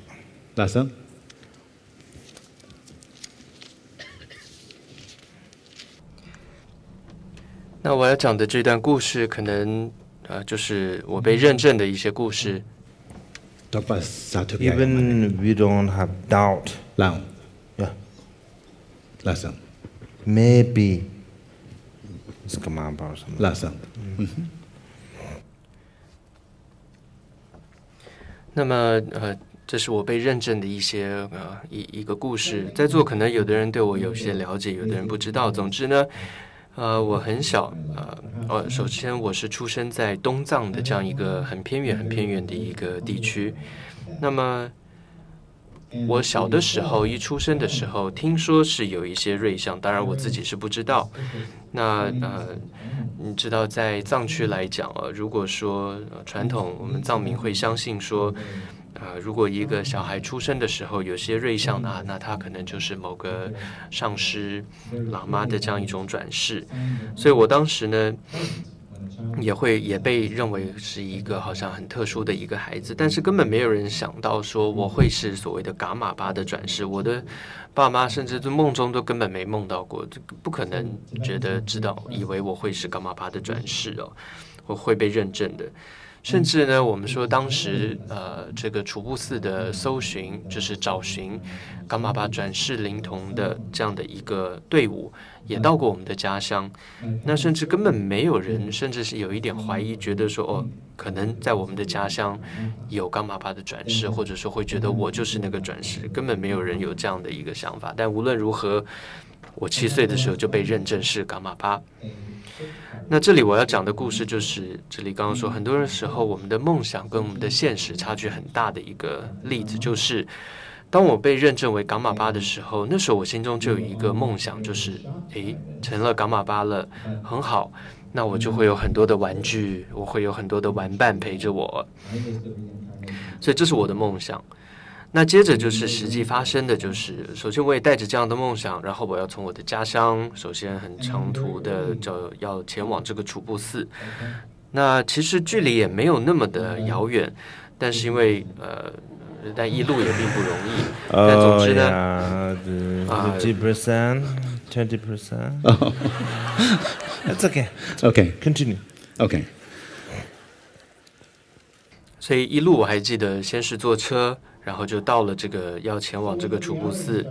ལགས་སོ།那我要讲的这段故事，可能呃，就是我被认证的一些故事。དོགས་པ་ཟ་ཐུབ་ཡ་ཡོད་མ་རེད། Even we don't have doubt. ལགས། Yeah. ལགས་སོ། Maybe it's come about something. ལགས་སོ།那么呃，这是我被认证的一些呃一一个故事，在座可能有的人对我有些了解，有的人不知道。总之呢，呃，我很小，呃，呃，首先我是出生在东藏的这样一个很偏远、很偏远的一个地区。那么，我小的时候，一出生的时候，听说是有一些瑞相，当然我自己是不知道。那呃，你知道在藏区来讲啊，如果说呃传统，我们藏民会相信说，呃，如果一个小孩出生的时候有些瑞相啊，那他可能就是某个上师、喇嘛的这样一种转世。所以我当时呢，也会也被认为是一个好像很特殊的一个孩子，但是根本没有人想到说我会是所谓的噶玛巴的转世。我的爸妈甚至在梦中都根本没梦到过，这个不可能觉得知道以为我会是噶玛巴的转世哦，我会被认证的。甚至呢，我们说当时呃，这个楚布寺的搜寻，就是找寻噶玛巴转世灵童的这样的一个队伍，也到过我们的家乡。那甚至根本没有人，甚至是有一点怀疑，觉得说哦，可能在我们的家乡有噶玛巴的转世，或者说会觉得我就是那个转世，根本没有人有这样的一个想法。但无论如何，我七岁的时候就被认证是噶玛巴。那这里我要讲的故事就是，这里刚刚说，很多的时候我们的梦想跟我们的现实差距很大的一个例子，就是当我被认证为噶玛巴的时候，那时候我心中就有一个梦想，就是诶，成了噶玛巴了，很好，那我就会有很多的玩具，我会有很多的玩伴陪着我，所以这是我的梦想。那接着就是实际发生的，就是首先我也带着这样的梦想，然后我要从我的家乡，首先很长途的就要前往这个楚布寺。那其实距离也没有那么的遥远，但是因为呃，但一路也并不容易。但总之呢，yeah, fifty percent, twenty percent. That's okay. Okay. Continue. Okay. 所以一路我还记得，先是坐车，然后就到了这个要前往这个楚布寺，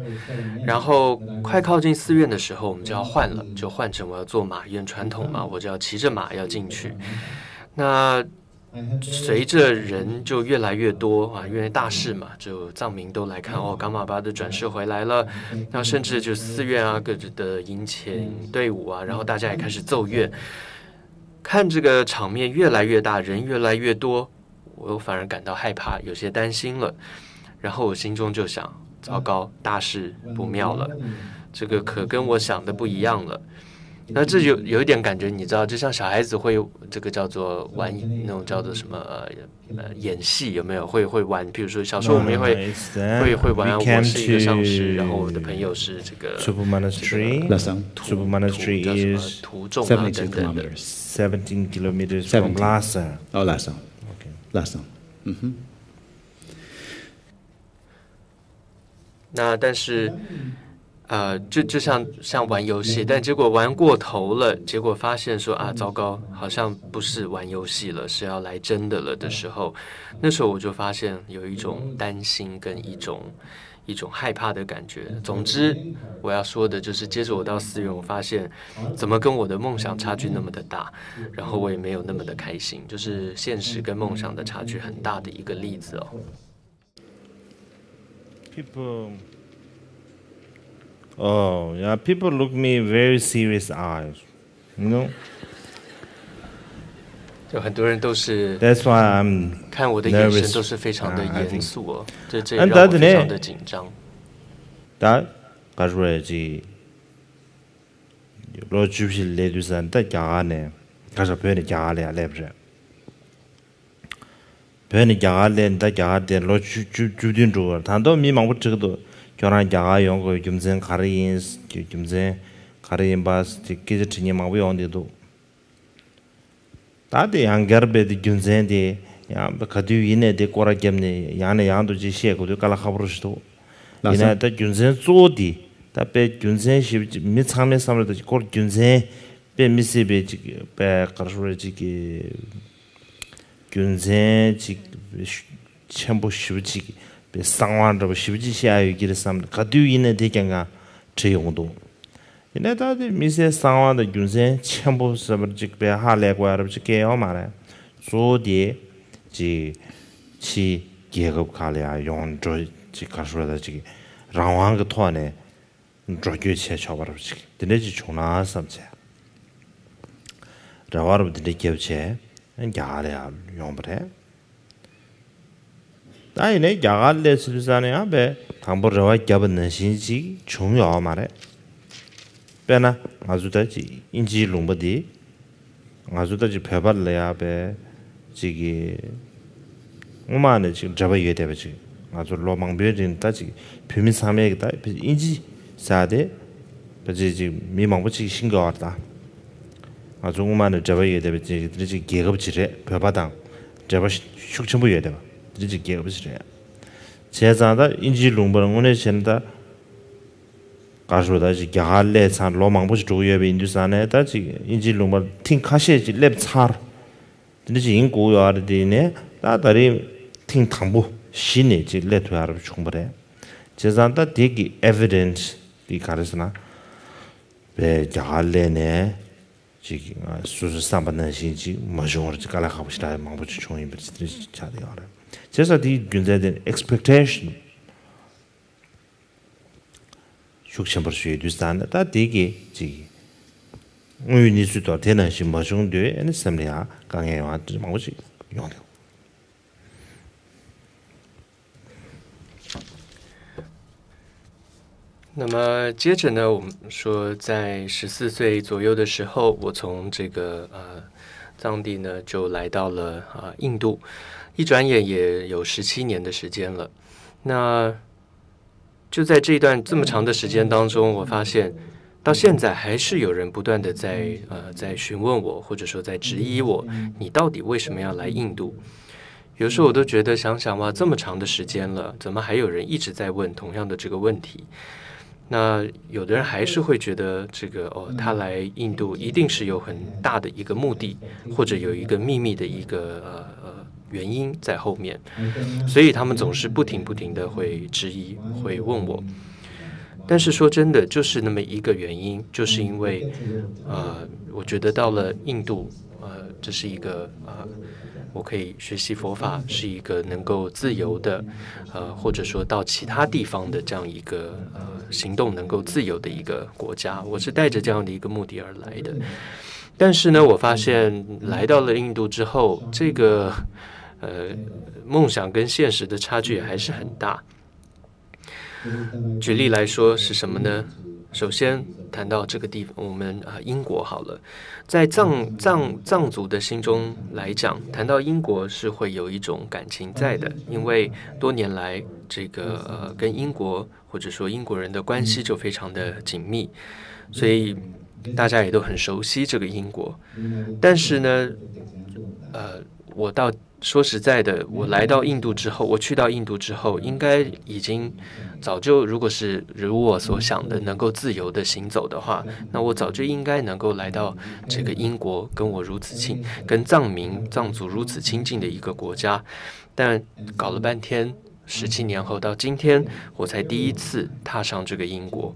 然后快靠近寺院的时候，我们就要换了，就换成我要坐马，因为传统嘛，我就要骑着马要进去。那随着人就越来越多啊，因为大势嘛，就藏民都来看哦，噶玛巴的转世回来了，那甚至就寺院啊，各自的迎请队伍啊，然后大家也开始奏乐。看这个场面越来越大，人越来越多，我反而感到害怕，有些担心了。然后我心中就想，糟糕，大事不妙了，这个可跟我想的不一样了。那这有有一点感觉，你知道，就像小孩子会这个叫做玩那种叫做什么呃呃演戏，有没有？会会玩，比如说小时候我们也会会会玩，我是一个上师，然后我的朋友是这个 Super Monastery. Lasang. Super Monastery 叫什么 is 徒众啊 Seventeen 等等的。 kilometers. seventeen kilometers from Seventeen. Lhasa. Oh, Lasang. Okay. Lasang. Mm-hmm. 那但是，呃，就就像像玩游戏，但结果玩过头了，结果发现说啊，糟糕，好像不是玩游戏了，是要来真的了的时候，那时候我就发现有一种担心跟一种一种害怕的感觉。总之，我要说的就是，接着我到寺院，我发现怎么跟我的梦想差距那么的大，然后我也没有那么的开心，就是现实跟梦想的差距很大的一个例子哦。 People. Oh, yeah, people look me very serious eyes. You know? 就很多人都是 That's why I'm 看我的眼神 nervous. 都是非常的 Ah, I 严肃哦，这这也 And 让我 that's 非常 it. 的紧张。 ད་ག་རེ་ཟེར་ཅིག་ལོ་བཅུ་བཞི་སླེབས་དུས་ཙང་ད་རྒྱ་གར་ནས་ག་ས་བོད་ནས་རྒྱ་གར་ལ་ཡར་སླེབས་རེད། བོད་ནས་རྒྱ་གར་སླེབས་ད་རྒྱ་གར་དེ་ལོ་བཅུ་བཅུ་བཅུ་བདུན་འགྲོ་བར་ད་དུང་མི་མང་པོ་འདྲི་གི་འདུག་ཁྱོད་རང་རྒྱ་གར་ཡོང་དགོས་རྒྱུ་མཚན་ག་རེ་ཡིན། རྒྱུ་མཚན་ག་རེ་ཡིན་པ་དེ་སྐད་ཆ་དྲི་མཁན་མང་པོ་ཡོང་བསྡད་འདུག་ད་དེ་ཡང་བསྐྱར་རྦད་དེ་རྒྱུ་མཚན་དེ་ཡང་ག་དུས་ཡིན་ནས་དེ་སྐོར་ར་བརྒྱབ་ནས་ཡང་ནས་ཡང་དུ་ཅིག་བཤད་དགོས་དུས་དཀའ་ལས་ཁག་པོ་རུ་ཞིག་འདུག་ཡིན་ན་ད་རྒྱུ་མཚན་གཙོ་བོ་དེ་ད་དཔེ་རྒྱུ་མཚན་ཞིབ་ཅིག་མི་ཚང་མའི་བསམ་བློ་ད་ཅིག་སྐོར་རྒྱུ་མཚན་དཔེ་མི་སྲིད་པའི་ཅིག་དཔེ་ག་རེ་ཟེར་ཅིག་གི་རྒྱུ་མཚན་ཅིག་ཆེན་པོ་ཞིབ་ཅིག་དཔེ་གསང་བ་འདྲ་པོ་ཞིབ་ཅིག་བཤད་ཡོད་ཀྱི་རེད་བསམ་ག་དུས་ཡིན་ནས་དེ་རྐྱང་ག་དྲི་ཡོང་གི་འདུག་ཡིན་ནའི་ད་དེ་དམིགས་བསལ་གསང་བ་དང་རྒྱུ་མཚན་ཆེན་པོ་ཟེར་བ་ཅིག་དཔེ་ཧ་ལས་དགོས་ཡ་རབས་ཅིག་སྐད་ཡོད་མ་རེད། གཙོ་བོ་དེ་ཅིག་ཕྱིའི་རྒྱལ་ཁབ་ཁག་ལ་ཡང་ཡོང་འགྲོ་ཅིག་ག་རེ་ཟེར་ད་ཅིག་རང་དབང་གི་ཐོག་ནས་འགྲོ་སྐྱོད་བྱས་ཆོག་པ་རབས་ཅིག་དེ་འདྲ་ཅིག་བྱུང་ན་བསམ་བྱས། རེ་བ་རབས་དེ་འདྲ་བརྒྱབ་བྱས་རྒྱ་གར་ལ་ཡང་ཡོང་པ་རེད། ད་ཡིན་ནའི་རྒྱ་གར་སླེབས་ཚུལ་ས་ནས་ཡང་བས་ དང་པོ་རེ་བ་བརྒྱབ་པ་ནང་བཞིན་ཅིག་བྱུང་ཡོད་མ་རེད། དཔེར་ན་ང་ཚོ་ད་ཅིག་དབྱིན་ཇིའི་ལུང་པ་འདི། ང་ཚོ་ད་ཅིག་བོད་པ་ལ་ཡ་བའི་ཅིག་གི་སྔོན་མ་ནས་ཅིག་འབྲེལ་བ་ཡོད་བསྡད་པ་ཅིག་ང་ཚོ་ལོ་མང་པོའི་རིང་ད་ཅིག་བོད་མི་ཚང་མས་ཀྱི་ད་དབྱིན་ཇི་ཟེར་ཏེ་ད་ཅིག་ཅིག་མི་མང་པོ་ཅིག་ཤེས་ཀྱི་ཡོད་རེད་ད། ང་ཚོ་སྔོན་མ་ནས་འབྲེལ་བ་ཡོད་བསྡད་པ་ཅིག་དེ་འདྲ་ཅིག་རྒྱལ་ཁབ་ཅིག་རེད། བོད་པ་དང་འབྲེལ་བ་ཤུགས་ཆེན་པོ་ཡོད་བསྡད་པ་དེ་འདྲ་ཅིག་རྒྱལ་ཁབ་ཅིག་རེད། བྱས་ཙང་ད་དབྱིན་ཇིའི་ལུང་པར་དངོས་གནས་བྱས་ན་ད། ག་རེ་ཟེར་ད་ཅིག་རྒྱ་གར་སླེབས་ཚར་ལོ་མང་པོ་ཞིག་འགྲོ་གི་ཡོད་པ་ཡིན་དུས་ཙང་ནས་ད་ཅིག་དབྱིན་ཇིའི་ལུང་པར་ཐེངས་ཁ་ཤས་ཅིག་སླེབས་ཚར། དེ་འདྲ་ཅིག་ཡིན་དགོས་ཡོད་རེད། དེ་ནས་ད་ད་རེས་ཐེངས་དང་པོ་གཞི་ནས་ཅིག་སླེབས་ཐུབ་ཡ་རབ་བྱུང་བ་རེད། བྱས་ཙང་ད་དེ་གི་ཨེ་བི་ཌེན་སི་དེ་ག་རེ་ཟེར་ན། བས་རྒྱ་གར་སླེབས་ནས་ཅིག་ང་སོ་སོའི་བསམ་པ་ནང་བཞིན་ཅིག་མ་བྱུང་བར་ཅིག་དཀའ་ལས་ཁག་པོ་ཞེ་དྲག་མང་པོ་ཅིག་བྱུང་ཡིན་པ་ཅིག་དེ་འདྲ་ཅིག་ཆགས་བསྡད་ཡོད་རེད། བྱས་ཙང་དེའི་རྒྱུ་མཚན་དེ་ནི་ཨེག་སི་པེག་ཊེ་ཤན་ཤུགས་ཆེན་པོར་ཞུ་ཡི་དུས་ཙང་ནས་ད་དེ་གི་ཅིག་དངོས་ཡོད་གནས་ཚུལ་ཐོག་དེ་ནང་བཞིན་མ་བྱུང་དུས་ཨ་ནི་སེམས་ལ་ཡང་དཀའ་ངལ་ཡོང་བ་མང་པོ་ཞིག་ཡོང་འདུག 那么接着呢，我们说，在十四岁左右的时候，我从这个呃藏地呢就来到了啊、呃印度，一转眼也有十七年的时间了。那就在这一段这么长的时间当中，我发现到现在还是有人不断的在呃在询问我，或者说在质疑我，你到底为什么要来印度？有时候我都觉得想想哇，这么长的时间了，怎么还有人一直在问同样的这个问题？那有的人还是会觉得这个哦，他来印度一定是有很大的一个目的，或者有一个秘密的一个呃呃原因在后面，所以他们总是不停不停的会质疑，会问我。但是说真的，就是那么一个原因，就是因为呃，我觉得到了印度，呃，这是一个呃，我可以学习佛法，是一个能够自由的，呃，或者说到其他地方的这样一个呃行动能够自由的一个国家。我是带着这样的一个目的而来的。但是呢，我发现来到了印度之后，这个呃梦想跟现实的差距还是很大。举例来说是什么呢？首先谈到这个地方，我们啊英国好了，在藏藏藏族的心中来讲，谈到英国是会有一种感情在的，因为多年来这个呃跟英国或者说英国人的关系就非常的紧密，所以大家也都很熟悉这个英国。但是呢，呃，我到说实在的，我来到印度之后，我去到印度之后，应该已经早就，如果是如我所想的能够自由的行走的话，那我早就应该能够来到这个英国，跟我如此亲，跟藏民藏族如此亲近的一个国家，但搞了半天，十七年后到今天，我才第一次踏上这个英国。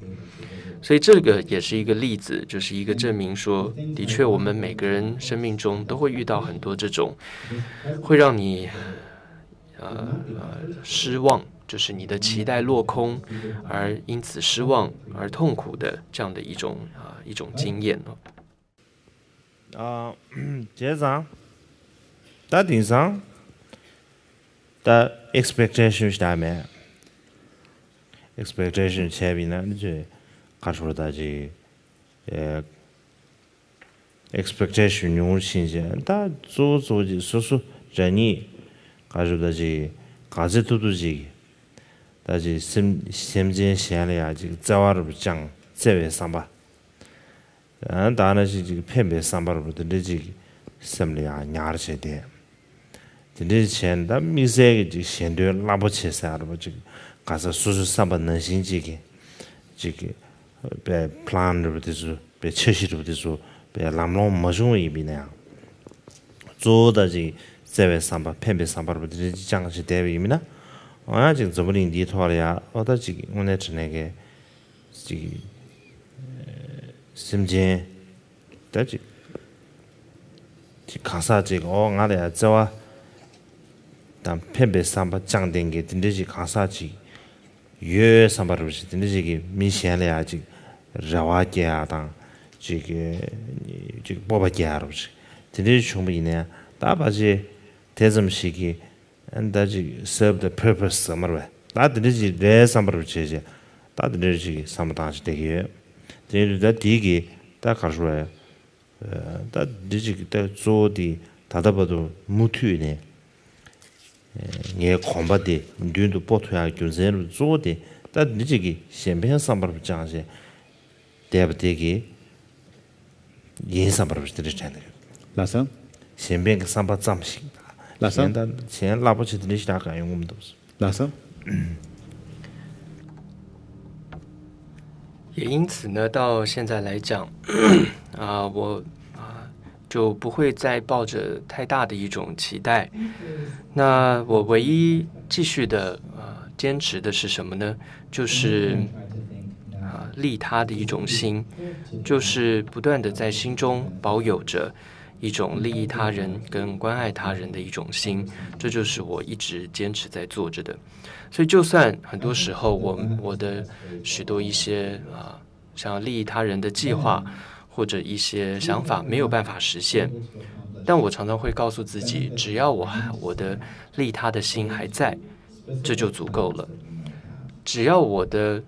所以这个也是一个例子，就是一个证明说，的确我们每个人生命中都会遇到很多这种会让你呃呃失望，就是你的期待落空，而因此失望而痛苦的这样的一种啊、呃、一种经验。ཨ། བྱས་ཙང་ད་དེང་སང་ད་ཨེག་སི་པེག་ཊེ་ཤན་ཞིག་ད་མེད། ཨེག་སི་པེག་ཊེ་ཤན་བྱས་པ་ཡིན་ན་ནི་ཅིག་ཁ་ཧྲོ་ད་ཅིག་ཨེ་ཨེག་སི་པེག་ཊེ་ཤན་ཉུང་ཕྱིན་བྱས་ད་གཙོ་བོ་གཙོ་བོ་ཅིག་སོ་སོ་རང་ཉིད་ཁ་ཧྲོ་ད་ཅིག་ག་ཚོད་ཐུབ་ཐུབ་ཅིག་ད་ཅིག་སེམས་སེམས་ཅན་གཞན་ལ་ཡང་ཅིག་བརྩེ་བ་རུ་བཅངས་བརྩེ་བའི་བསམ་པ། ད་ནང་བཞིན་ཅིག་ཕན་པའི་བསམ་པ་རུ་དེ་འདྲ་ཅིག་སེམས་ལ་ཡང་ཉར་བྱས་ཏེ། དེ་འདྲ་བྱས་ན་ད་དམིགས་བསལ་གྱི་ཅིག་གཞན་དོན་རླབས་པོ་ཆེ་ཟེར་རུ་ཅིག་ག་ས་སོ་སོའི་བསམ་པ་ནང་བཞིན་ཅིག་གི་ཅིག་གི་པའི་པི་ལན་རུ་དེ་ཚོ་པའི་འཆར་གཞི་རུ་དེ་ཚོ་པའི་ལམ་ལྷོང་མ་བྱུང་བ་ཡིན་པ་ཡིན་ན་ཡང་། གཙོ་བོ་ད་ཅིག་བརྩེ་བའི་བསམ་པ་ཕན་པའི་བསམ་པ་རུ་དེ་འདྲ་ཅིག་བཅངས་བྱས་བསྡད་པ་ཡིན་པ་ཡིན་ན། འོ་ཡང་ཅིག་འཛམ་བུ་གླིང་འདིའི་ཐོག་ལ་ཡང་འོ་ད་ཅིག་དངོས་གནས་དྲང་གནས་ཀྱི་ཅིག་སེམས་ཅན་ད་ཅིག་ཅིག་གང་ཟག་ཅིག་འོ་ང་ལ་ཡང་བརྩེ་བ་དང་ཕན་པའི་བསམ་པ་བཅངས་ལྡན་གྱི་དེ་འདྲ་ཅིག་གང་ཟག་ཅིག་ཡོད་བསམ་པ་རུ་ཅིག་དེ་འདྲ་ཅིག་གི་མི་གཞན་ལ་ཡང་ཅིག་རེ་བ་སྐྱེ་ཡ་དང་ཅིག་ཅིག་སྤོབས་པ་སྐྱེ་ཡ་རུ་ཅིག་དེ་འདྲ་བྱུང་བ་ཡིན་ན་ཡང་ད་ཕལ་ཆེར་དེ་ཙམ་ཞིག་གིས། ཨ་ནི་ད་ཅིག་serve the purpose ཟེར་མ་རེད་ ད་དེ་འདྲ་ཅིག་རེད་བསམ་པར་བྱས་བྱས། ད་དེ་འདྲ་ཅིག་བསམ་བློ་བཏང་བྱས་བསྡད་ཀྱི་ཡོད། དེ་ཡིན་དུས་ད་དེ་གི་ད་ག་རེ་ཞུ་དགོས་རེད། ད་འདི་ཅིག་ད་གཙོ་བོ་དེ་ད་ལྟ་བར་དུ་མུ་མཐུད་ནས་ངའི་གོམ་པ་དེ་མདུན་དུ་སྤོ་ཐུབ་ཡག་རྒྱུ་མཚན་རུ་གཙོ་བོ་དེ་ད་འདི་ཅིག་གི་གཞན་ཕན་བསམ་པར་བཅངས་བྱས་བསྡད་པ་དེ་གི་ཡིན་བསམ་པར་དེ་འདྲ་དྲན་འདུག་ལགས་སོ། གཞན་ཕན་གྱི་བསམ་པ་ཙམ་ཞིག་ལགས་སོ། གཞན་ད་གཞན་རླབས་པོ་ཆེ་དེ་འདྲ་ཞིག་རག་ག་ཡོང་གི་མི་འདུག་ལགས་སོ།也因此呢，到现在来讲，啊，我啊就不会再抱着太大的一种期待。那我唯一继续的呃坚持的是什么呢？就是啊利他的一种心，就是不断的在心中保有着一种利益他人跟关爱他人的一种心，这就是我一直坚持在做着的。所以，就算很多时候我我的许多一些啊，像利益他人的计划或者一些想法没有办法实现，但我常常会告诉自己，只要我还我的利他的心还在，这就足够了。只要我的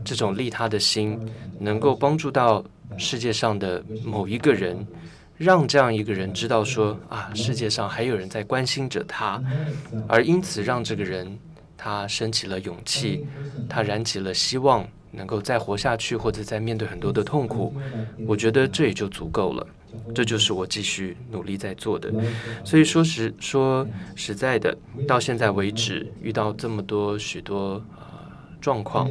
这种利他的心能够帮助到世界上的某一个人，让这样一个人知道说啊，世界上还有人在关心着他，而因此让这个人他升起了勇气，他燃起了希望，能够再活下去，或者再面对很多的痛苦，我觉得这也就足够了。这就是我继续努力在做的。所以说实说实在的，到现在为止，遇到这么多许多呃状况，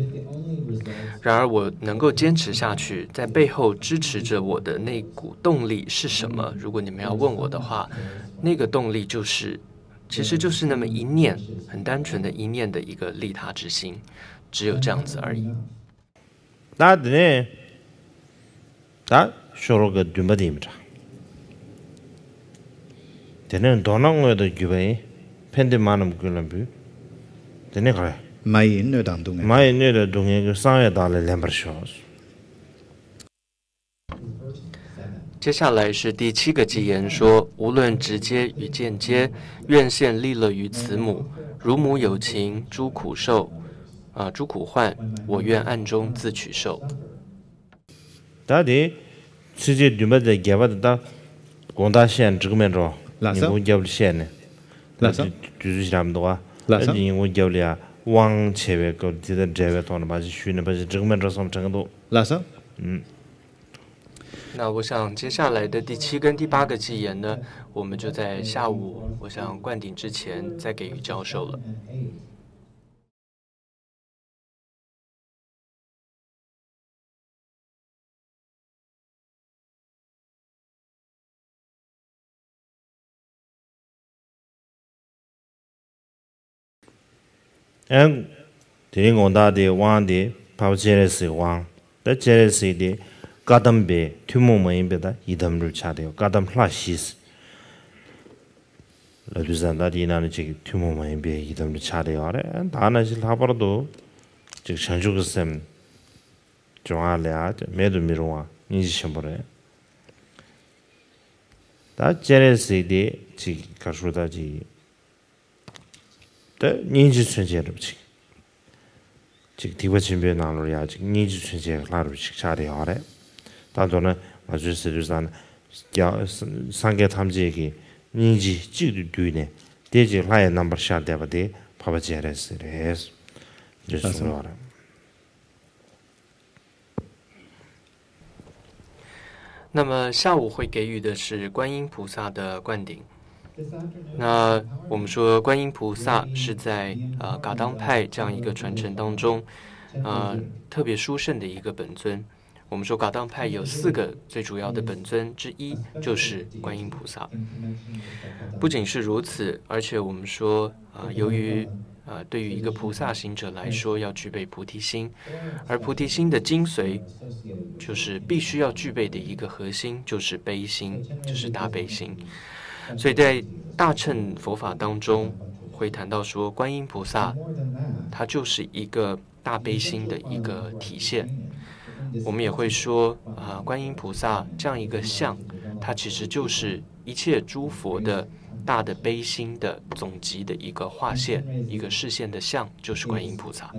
然而我能够坚持下去，在背后支持着我的那股动力是什么？如果你们要问我的话，那个动力就是，其实就是那么一念，很单纯的一念的一个利他之心，只有这样子而已。 ད་དེ་ནས་ད་ཤོ་ལོ་ཀ་བདུན་པ་དེ་ཡིན་པ་འདྲ། དེ་ནས་མདོར་ན་དངོས་དང་བརྒྱུད་པ་ཡིས། ཕན་བདེ་མ་རྣམས་ཀུན་ལ་འབུལ། དེ་ནས་ག་རེ། མ་ཡི་གནོད་དང་སྡུག་བསྔལ། མ་ཡི་གནོད་དང་སྡུག་བསྔལ་ཀུན། གསང་བས་བདག་ལ་ལེན་པར་ཤོག 接下来是第七个箴言，说无论直接与间接，愿献利乐于慈母，乳母有情，诸苦受，啊，诸苦患，我愿暗中自取受。 ད་དེ་ཚིགས་བཅད་བདུན་པ་དང་བརྒྱད་པ་དེ་ད་དགོངས་དག་བཤད་ན་འགྲིག་མེད་འགྲོ། ལགས་སོ། ཉིན་གུང་རྒྱབ་ལ་བཤད་ནས། ལགས་སོ། དུས་ཚོད་ཞིག་རག་མི་འདུག་བ། ལགས་སོ། ཉིན་གུང་རྒྱབ་ལ་ཡ་དབང་བྱེད་པའི་སྐབས་དེ་དང་འབྲེལ་བའི་ཐོག་ནས་ཕར་ཞིག་ཞུས་ནས་ཕར་ཞིག་འགྲིག་མེད་འགྲོ་བསམ་དྲན་གི་འདུག་ལགས་སོ། ཨུམ། 那我想接下来的第七跟第八个箴言呢，我们就在下午，我想灌顶之前再给予教授了。 ཨང་། དེ་རིང་དགོངས་དག་དེ་དབང་དེ་འཕགས་པ་སྤྱན་རས་གཟིགས་དབང་། ད་སྤྱན་རས་གཟིགས་དེ་བཀའ་གདམས་པའི་ཐུན་མོང་མ་ཡིན་པའི་ད་ཡི་དམ་རུ་ཆགས་ཏེ་ཡོད། བཀའ་གདམས་ལྷ་བཞི། ལབ་དུས་ཙང་ད་དེའི་ནང་ནས་ཅིག་ཐུན་མོང་མ་ཡིན་པའི་ཡི་དམ་རུ་ཆགས་ཏེ་ཡོད་རེད། ད་ནང་བཞིན་ལྷག་པར་དུ་ཅིག་བྱང་ཆུབ་ཀྱི་སེམས་སྦྱོང་བ་ལ་ཡ་མེད་དུ་མི་རུང་བ་སྙིང་རྗེ་ཆེན་པོ་རེད། ད་སྤྱན་རས་གཟིགས་དེ་ཅིག་ག་རེ་ཞུ། ད་ཅིག་ད་སྙིང་རྗེ་མཚོན་བྱེད་རུ་ཅིག་ཅིག་སྡིག་པ་ཆེན་པོའི་ནང་ལོགས་ཡ་ཅིག་སྙིང་རྗེ་མཚོན་བྱེད་ལྷ་རུ་ཅིག་ཆགས་ཏེ་ཡོད་རེད། ད་མདོར་ན་ང་ཚོས་ཟེར་དུས་ཙང་ན། རྒྱ་སངས་རྒྱས་ཐམས་ཅད་ཀྱི་སྙིང་རྗེ་གཅིག་ཏུ་བསྡུས་ནས་དེ་ཅིག་ལྷ་ཡི་རྣམ་པར་ཤར་བསྡད་པ་དེ་འཕགས་པ་སྤྱན་རས་གཟིགས་རེད། འདི་གསུངས་ཡོད་རེད། 那么下午会给予的是观音菩萨的灌顶。那我们说观音菩萨是在呃噶当派这样一个传承当中，呃特别殊胜的一个本尊。我们说噶当派有四个最主要的本尊之一就是观音菩萨。不仅是如此，而且我们说啊、由于啊、对于一个菩萨行者来说，要具备菩提心，而菩提心的精髓就是必须要具备的一个核心，就是悲心，就是大悲心。所以在大乘佛法当中，会谈到说，观音菩萨，他就是一个大悲心的一个体现。我们也会说，啊、观音菩萨这样一个像，它其实就是一切诸佛的大的悲心的总集的一个化现，一个示现的像，就是观音菩萨。